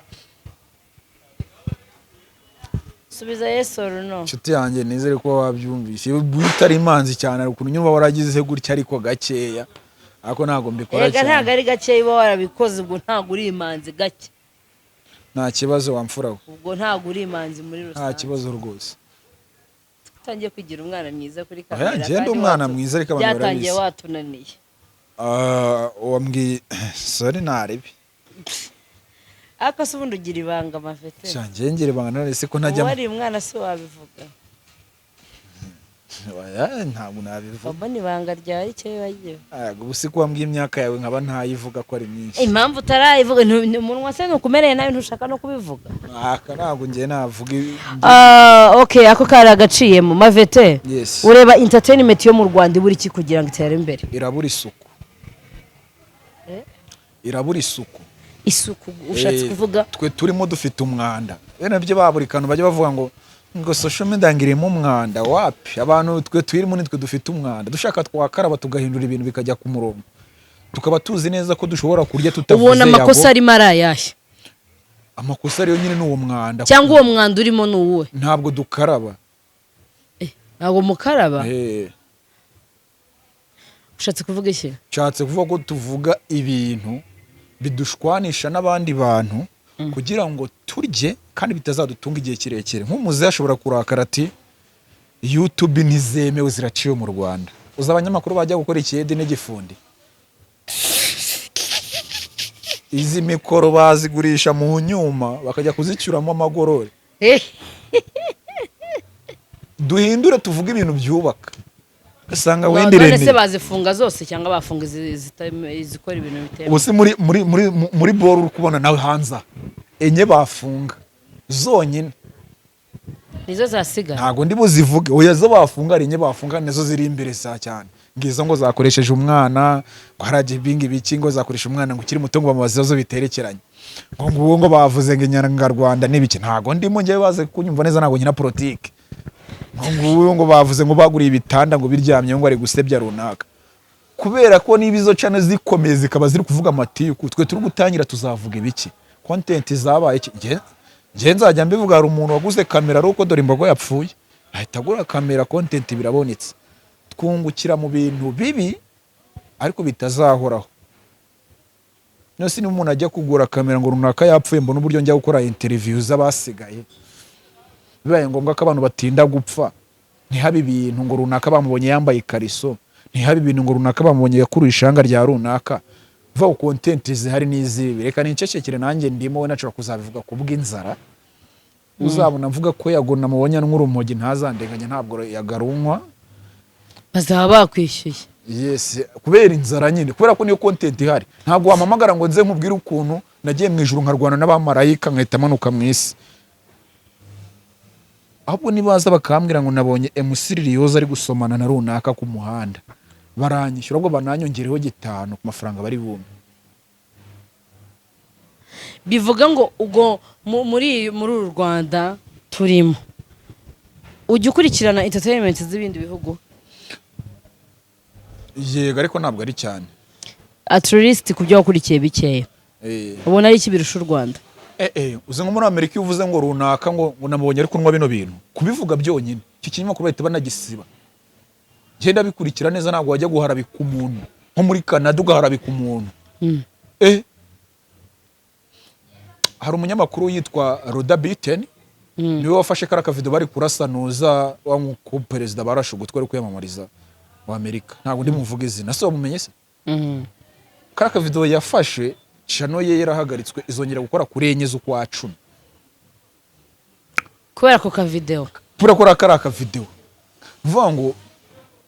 Subiza yes or no. Inshuti yanjye, nizere ko wabyumvise. Iyo utari imanzi cyane, hari ukuntu nyine uba waragize gutya ariko gakeya, ariko ntabwo mbikora Erega ntabwo cyane. ari gakeya uba warabikoze, ubwo ntabwo uri imanzi gake. Nta kibazo wamfura we. Ubwo ntabwo uri imanzi muri Nta rusange. kibazo rwose. Utangiye kwigira umwana mwiza kuri Oya, kamera njye ndi kandi umwana mwiza, ariko abantu byatangiye barabizi. watunaniye. Ah, wambwiye sorry, ntarebe. Ariko se ubundi ugira ibanga, Mavete? Sha, njye ngira ibanga, none se ko ntajya Ubu wari umwana se wabivuga? Oya, ntabwo nabivuga. Mbona ibanga ryawe icyo wibagiwe. Ah, ubu si ko wambwiye imyaka yawe nkaba ntayivuga ko ari myinshi? Impamvu utarayivuga, umunwa se nukumereye nabi ntushaka no kubivuga? Aka ntabwo njye navuga Ah, okay, ako kari agaciyemo, Mavete. Yes. Ureba entertainment yo mu Rwanda ibura iki kugira ngo itere imbere? Irabura isuku. Eh? Irabura isuku. Isuku ushatse kuvuga? Twe turimo dufite umwanda bene byo ba buri kantu bajya bavuga ngo social media ngo irimo umwanda. Wapi, abantu twe tuyirimo nitwe dufite umwanda. Dushaka twakaraba tugahindura ibintu bikajya ku murongo, tukaba tuzi neza ko dushobora kurya tutavuze. Ubona amakosa Yago. arimo ari ayahe? Amakosa ariyo nyine ni uwo mwanda. Cyangwa uwo mwanda urimo ni uwuhe? Ntabwo dukaraba. Ntabwo mukaraba? Eh. Ushatse kuvuga iki? Nshatse kuvuga ko tuvuga ibintu bidushwanisha n'abandi bantu kugira ngo turye kandi bitazadutunga igihe kirekire. Nk'umuzehe ashobora kurakara ati: "YouTube ntizemewe, ziraciwe mu Rwanda." Uzi abanyamakuru bajya gukora ikiyede n'igifundi? Izi mikoro bazigurisha mu nyuma bakajya kuzicyuramo amagorori. Duhindure, tuvuge ibintu byubaka, ugasanga wenda None se Irene bazifunga zose cyangwa bafunga izikora ibintu bitemewe? Ubu se muri boro uri kubona nawe hanze aha, enye bafunga zonyine. Nizo zasigara? Ntabwo ndi buzivuge. Oya, zo bafunga ari enye bafunga, nizo ziri imbere za cyane. Ngizo ngo zakoresheje umwana, ngo RGB, ngo ibiki, ngo zakoresha umwana ngo ukiri muto, ngo bamubaze ibibazo biterekeranye, ngo nguwo ngo bavuze ngo inyangarwanda n'ibiki. Ntabwo ndimo njyewe, baze kunyumva neza, ntabwo nkina politike. Ngo nguwo ngo bavuze ngo baguriye ibitanda ngo biryamye, ngo ari gusebya runaka. Kubera ko niba izo channel zikomeye zikaba ziri kuvuga amatiku, twe turi gutangira tuzavuga ibiki? Content zabaye iki? Njye nzajya mbivuga. Hari umuntu waguze kamera ari uko dore imbogo yapfuye, ahita agura kamera, content birabonetse. Twungukira mu bintu bibi ariko bitazahoraho. None niba umuntu ajya kugura kamera ngo runaka yapfuye, mbona uburyo njya gukora interview z'abasigaye. Bibaye ngombwa ko abantu batinda gupfa, ntihabe ibintu ngo runaka bamubonye yambaye ikariso, ntihabe ibintu ngo runaka bamubonye yakuruye ishanga rya runaka. Vuga ngo content zihari n'izibi. Reka nicecekere, nanjye ndimo, we nashobora kuzabivuga ku bw'inzara. Uzabona mvuga ko Yago namubonye anywa urumogi, ntazandenganya, ntabwo yagarunywa. Bazaba bakwishyuye. Yes, kubera inzara nyine, kubera ko niyo content ihari. Ntabwo wampamagara ngo nze nkubwire ukuntu nagiye mu ijuru nkarwana n'abamarayika nkahita manuka mu isi. Ahubwo nibaza bakambwira ngo nabonye MC Liliose ari gusomana na runaka ku muhanda, baranyishyura, ahubwo bananyongereho gitanu ku mafaranga bari bumpe. Bivuga ngo ubwo muri uru Rwanda turimo, ujya ukurikirana entertainment z'ibindi bihugu? Yego, ariko ntabwo ari cyane. At least ku byo wakurikiye bikeya, ubona ari iki birusha u Rwanda? Uzi nko muri Amerika, iyo uvuze ngo runaka ngo namubonye ari kunywa bino bintu, kubivuga byonyine, icyo kinyamakuru bahita banagisiba. Genda bikurikira neza, ntabwo wajya guharabika umuntu nko muri Canada ugaharabika umuntu. Hari umunyamakuru yitwa Roda Bitten, niwe wafashe kariya kavido bari kurasanuza wa ku perezida barashe ugutwi ari kwiyamamariza wa Amerika. Ntabwo ndi muvuga izina, se wamumenye se? Kariya kavido yafashe, channel ye yarahagaritswe, izongera gukora kuri 4 z'ukwa 10. Kubera ako kavidewo? Kubera ko kariya kavidewo. Vuga ngo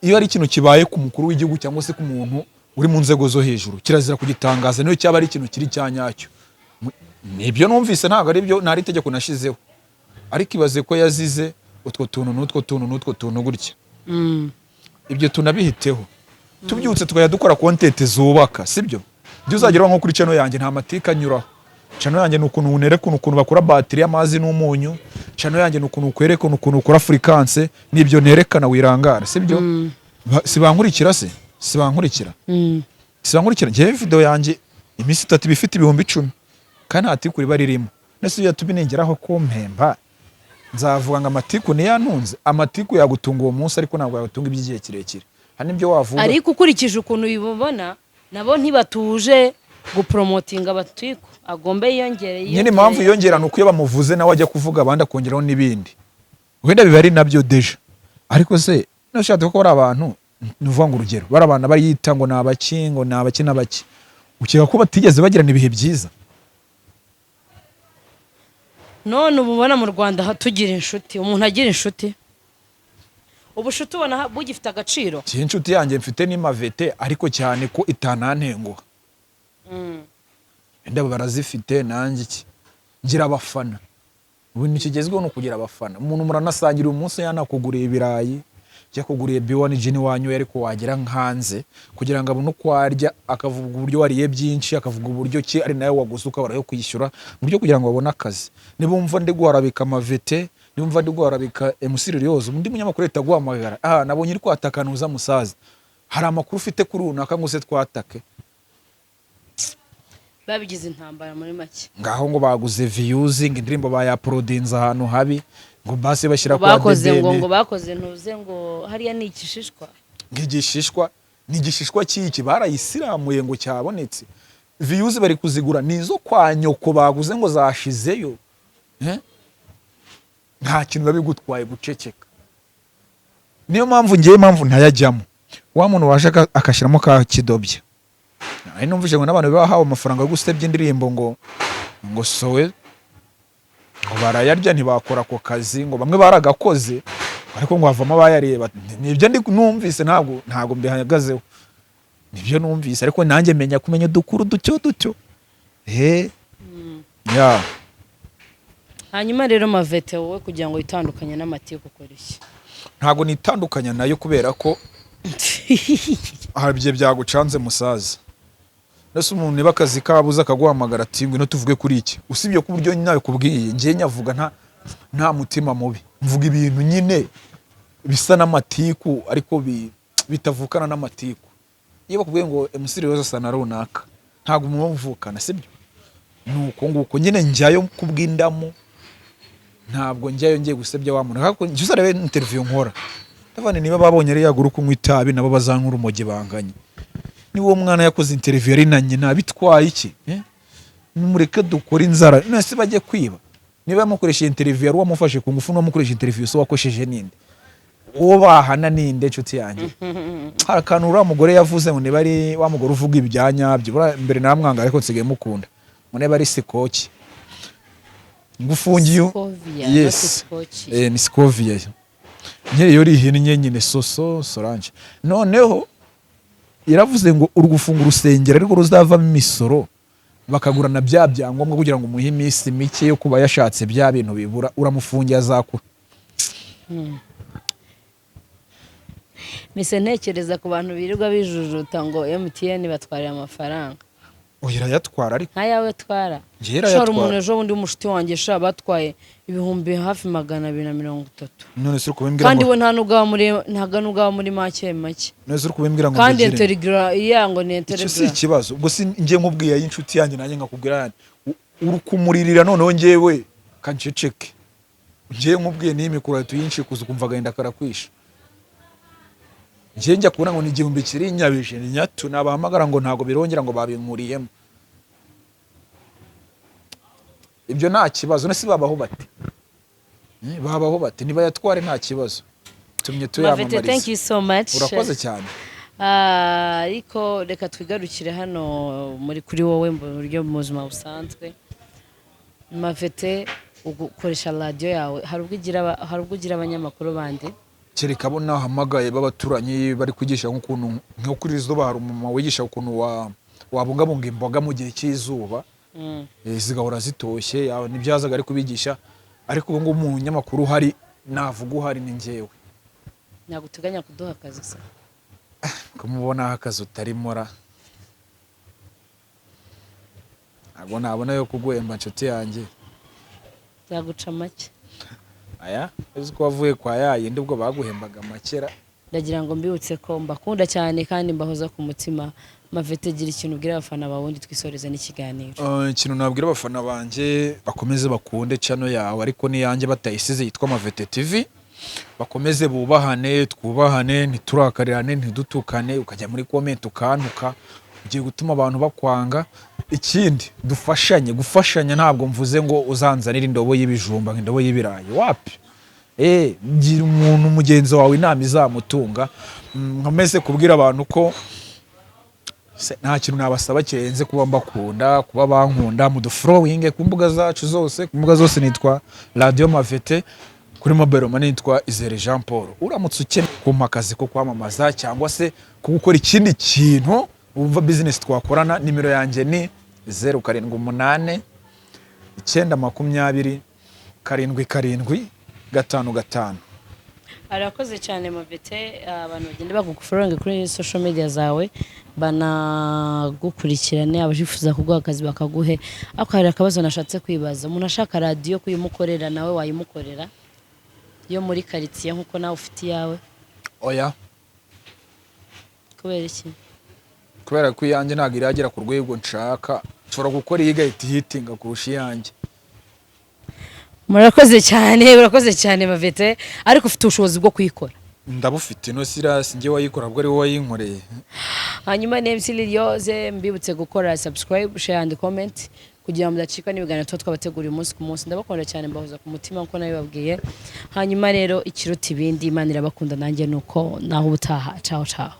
iyo hari ikintu kibaye ku mukuru w'igihugu cyangwa se ku muntu uri mu nzego zo hejuru, kirazira kugitangaza niyo cyaba ari ikintu kiri cya nyacyo. Nibyo numvise, ntabwo ari byo, ntari itegeko nashizeho, ariko ibaze ko yazize utwo tuntu n'utwo tuntu n'utwo tuntu gutya. Ibyo tunabihiteho, tubyutse tukajya dukora content zubaka, sibyo? Ibyo uzageraho nko kuri channel yanjye, nta matika anyuraho. Channel yanjye ni ukuntu nerekana ukuntu bakora batiri y'amazi n'umunyu. Channel yanjye ni ukuntu ukwerekana ukuntu ukora fréquence. Nibyo nerekana, wirangara, sibyo? Si bankurikira se? Si bankurikira? Si bankurikira? Njyewe video yanjye iminsi 3 iba ifite 10,000, kandi nta tiku riba ririmo. Nese iyo tubinengeraho kumpemba, nzavuga ngo amatiku niyantunze? Amatiku yagutunga uwo munsi, ariko ntabwo yagutunga iby'igihe kirekire. Hari n'ibyo wavuga. Ariko ukurikije ukuntu ubibona, nabo ntibatuje gupromotinga abatiku, agombe yiyongere. Nyine impamvu yiyongera ni uko iyo bamuvuze nawe ajya kuvuga abandi, akongeraho n'ibindi, wenda biba ari nabyo déjà. Ariko se nushatse ko bari abantu, ni ukuvuga ngo urugero bari abantu bariyita ngo ni abaki, ngo ni abaki n'abaki, ukeka ko batigeze bagirana ibihe byiza? None ubu ubona mu Rwanda tugira inshuti, umuntu agira inshuti, ubushuti ubona bugifite agaciro? Njye inshuti yanjye mfite ni mavete, ariko cyane ko itanantenguha. Wenda barazifite, nanjye iki ngira abafana. Ubu kigezweho ni ukugira abafana. Umuntu muranasangira uyu munsi, yanakuguriye ibirayi, yakuguriye biwani jini wanyoye, ariko wagera hanze kugira ngo abone uko arya, akavuga uburyo wariye byinshi, akavuga uburyo ki ari nawe waguze, ukabura yo kwishyura, mu buryo kugira ngo babone akazi. Nibumva ndi guharabika amavete, nibumva ndi guharabika MC Liliose, undi munyamakuru ahita aguhamagara: "Ah, nabonye uri kwatakanuza musaza, hari amakuru ufite kuri runaka ngo se twatake?" Babigize intambara muri make. Ngaho ngo baguze views, ngo indirimbo bayaporodinze ahantu habi, ngo basi bashyira kwa Bakoze ngo Debene. Ngo bakoze ntuze ngo hariya ni igishishwa. Nk'igishishwa, ni igishishwa cy'iki? Barayisiramuye ngo cyabonetse, views bari kuzigura, ni izo kwa nyoko baguze ngo zashizeyo. Eh? Nta kintu biba bigutwaye guceceka. Niyo mpamvu ngewe, impamvu ntayajyamo, wa muntu waje akashyiramo ka kidobya. Nari numvise ngo n'abantu bahawe amafaranga yo gusebya indirimbo, ngo sowe, ngo barayarya, ntibakora ako kazi, ngo bamwe baragakoze ariko ngo havamo abayareba. Nibyo ndi numvise, ntabwo mbihagazeho, nibyo numvise, ariko nanjye menya kumenya udukuru ducyo ducyo he ya. Hanyuma rero Mavete, wowe kugira ngo witandukanye n'amatiku ukora iki? Ntabwo nitandukanya nayo, kubera ko hari igihe byagucanze musaza. Mbese umuntu niba akazi kabuze akaguhamagara ati: "Ngwino tuvuge kuri iki," usibye ko uburyo nabikubwiye, ngiye nyavuga nta mutima mubi, mvuga ibintu nyine bisa n'amatiku ariko bitavukana n'amatiku. Iyo bakubwiye ngo MC Rose asa na runaka, ntabwo muba muvukana, sibyo? Ni uko nguko nyine njyayo kubw'indamu, ntabwo njyayo ngiye gusebya wa muntu. Ariko njye uzarebe interview nkora, ndavuga nti niba babonye ari yagura kunywa itabi, nabo bazankura urumogi banganye. Niba uwo mwana yakoze interview ari na nyina, bitwaye iki? Eh? Nimureke dukore inzara, none se bajye kwiba? Niba yamukoresheje interview yari uwamufashe ku ngufu, n'uwamukoresha interview se wakosheje ninde? Uwo bahana ninde? Inshuti yanjye, hari akantu uriya mugore yavuze ngo niba ari wa mugore uvuga ibya nyabyo. Buriya mbere namwanga, ariko nsigaye mukunda. Ngo niba ari sikoki ngufungiye. Scovia, Yes. not Skoki. Eh, ni Scovia nyine, iyo rihinnye nyine soso Solange. Noneho yaravuze ngo uri gufunga urusengero ariko ruzavamo imisoro, bakagurana bya byangombwa kugira ngo umuhe iminsi mike yo kuba yashatse bya bintu bibura, uramufungiye azakura. Mise ntekereza ku bantu birirwa bijujuta ngo MTN batwarira amafaranga. Oya, irayatwara ariko. Nkayawe twara. Njye Shara, irayatwara. umuntu ejo bundi w'umushuti wanjye sha, batwaye ibihumbi hafi 230. None se uri kubimbwira Kandi ngo we ntabwo nubwo aba muri make make. None se uri kubimbwira ngo Kandi mbigire? interigra iya ngo ni Icyo si interigra. ikibazo. Ubwo si njye nkubwiye ay'inshuti yanjye, nanjye nkakubwira ayandi, uri kumuririra. Noneho njyewe kanceceke, njyewe nkubwiye n'iyi mikoro ahita uyinshikuza, ukumva agahinda karakwisha. Njye njya kubona ngo ni 1000 kiri nyabije, ni nyatu nabahamagara ngo ntabwo birongera, ngo babinkuriyemo. Ibyo nta kibazo. None se babaho bate? Babaho bate? Nibayatware, nta kibazo, tumye Mavete, thank tuyamamariza. you so much. Urakoze cyane. Ah, ariko reka twigarukire hano muri kuri wowe mu buryo mu buzima busanzwe. Mavete, ukoresha radiyo yawe, hari ubwo ugira abanyamakuru bandi? Kereka abo nahamagaye b'abaturanyi bari kwigisha nk'ukuntu, nko kuri zuba hari umumama wigisha ukuntu wabungabunga imboga mu gihe cy'izuba, zigahora zitoshye. Nibyo yazaga ari kubigisha. Ariko ubu ngubu umunyamakuru uhari, navuga uhari, ni njyewe. Ntabwo uteganya kuduha akazi se? Kumubonaho akazi utarimo ra, ntabwo nabona yo kuguhemba, nshuti yanjye. Nzaguca make. Aya uzi ko wavuye kwa ya yindi ubwo baguhembaga makera. Ndagira ngo mbibutse ko mbakunda cyane kandi mbahoza ku mutima. Mavete, gira ikintu ubwira abafana bawe, ubundi twisoreze n'ikiganiro. Ikintu nabwira abafana banjye, bakomeze bakunde channel yawe, ariko n'iyanjye batayisize, yitwa Mavete TV. Bakomeze bubahane, twubahane, ntiturakarirane, ntidutukane. Ukajya muri comment ukantuka, ugiye gutuma abantu bakwanga. Ikindi, dufashanye. Gufashanya ntabwo mvuze ngo uzanzanire indobo y'ibijumba, ngo indobo y'ibirayi, wapi. Gira umuntu mugenzi wawe inama izamutunga. Nkomeze kubwira abantu ko nta kintu nabasaba kirenze kuba mbakunda, kuba bankunda. Mudufollowinge ku mbuga zacu zose. Ku mbuga zose nitwa Radio Mavete, kuri mobile money nitwa Izere Jean Paul. Uramutse ukeneye kumpa akazi ko kwamamaza cyangwa se ko gukora ikindi kintu wumva business twakorana, nimero yanjye ni 078 920 77 55. Arakoze cyane Mavete. Abantu bagenda bagufollowinga kuri social media zawe, banagukurikirane, abifuza kuguha akazi bakaguhe. Ariko hari akabazo nashatse kwibaza: umuntu ashaka radiyo kuyimukorera, nawe wayimukorera yo muri karitsiye nk'uko nawe ufite iyawe? Oya. Kubera iki? Kubera ko iyanjye ntabwo iragera ku rwego nshaka. Nshobora gukora iyi igahita ihitinga kurusha iyanjye. Murakoze cyane, urakoze cyane Mavete, ariko ufite ubushobozi bwo kuyikora? Ndabufite. Ino sirasi njye wayikora, ahubwo ari wowe wayinkoreye. Hanyuma ni MC Liliose, mbibutse gukora subscribe, share and comment kugira ngo mudacikwa n'ibiganiro tuba twabateguriye umunsi ku munsi. Ndabakunda cyane, mbahoza ku mutima nkuko nabibabwiye. Hanyuma rero, ikiruta ibindi, Imana irabakunda, nanjye nuko. Naho ubutaha, ciao ciao.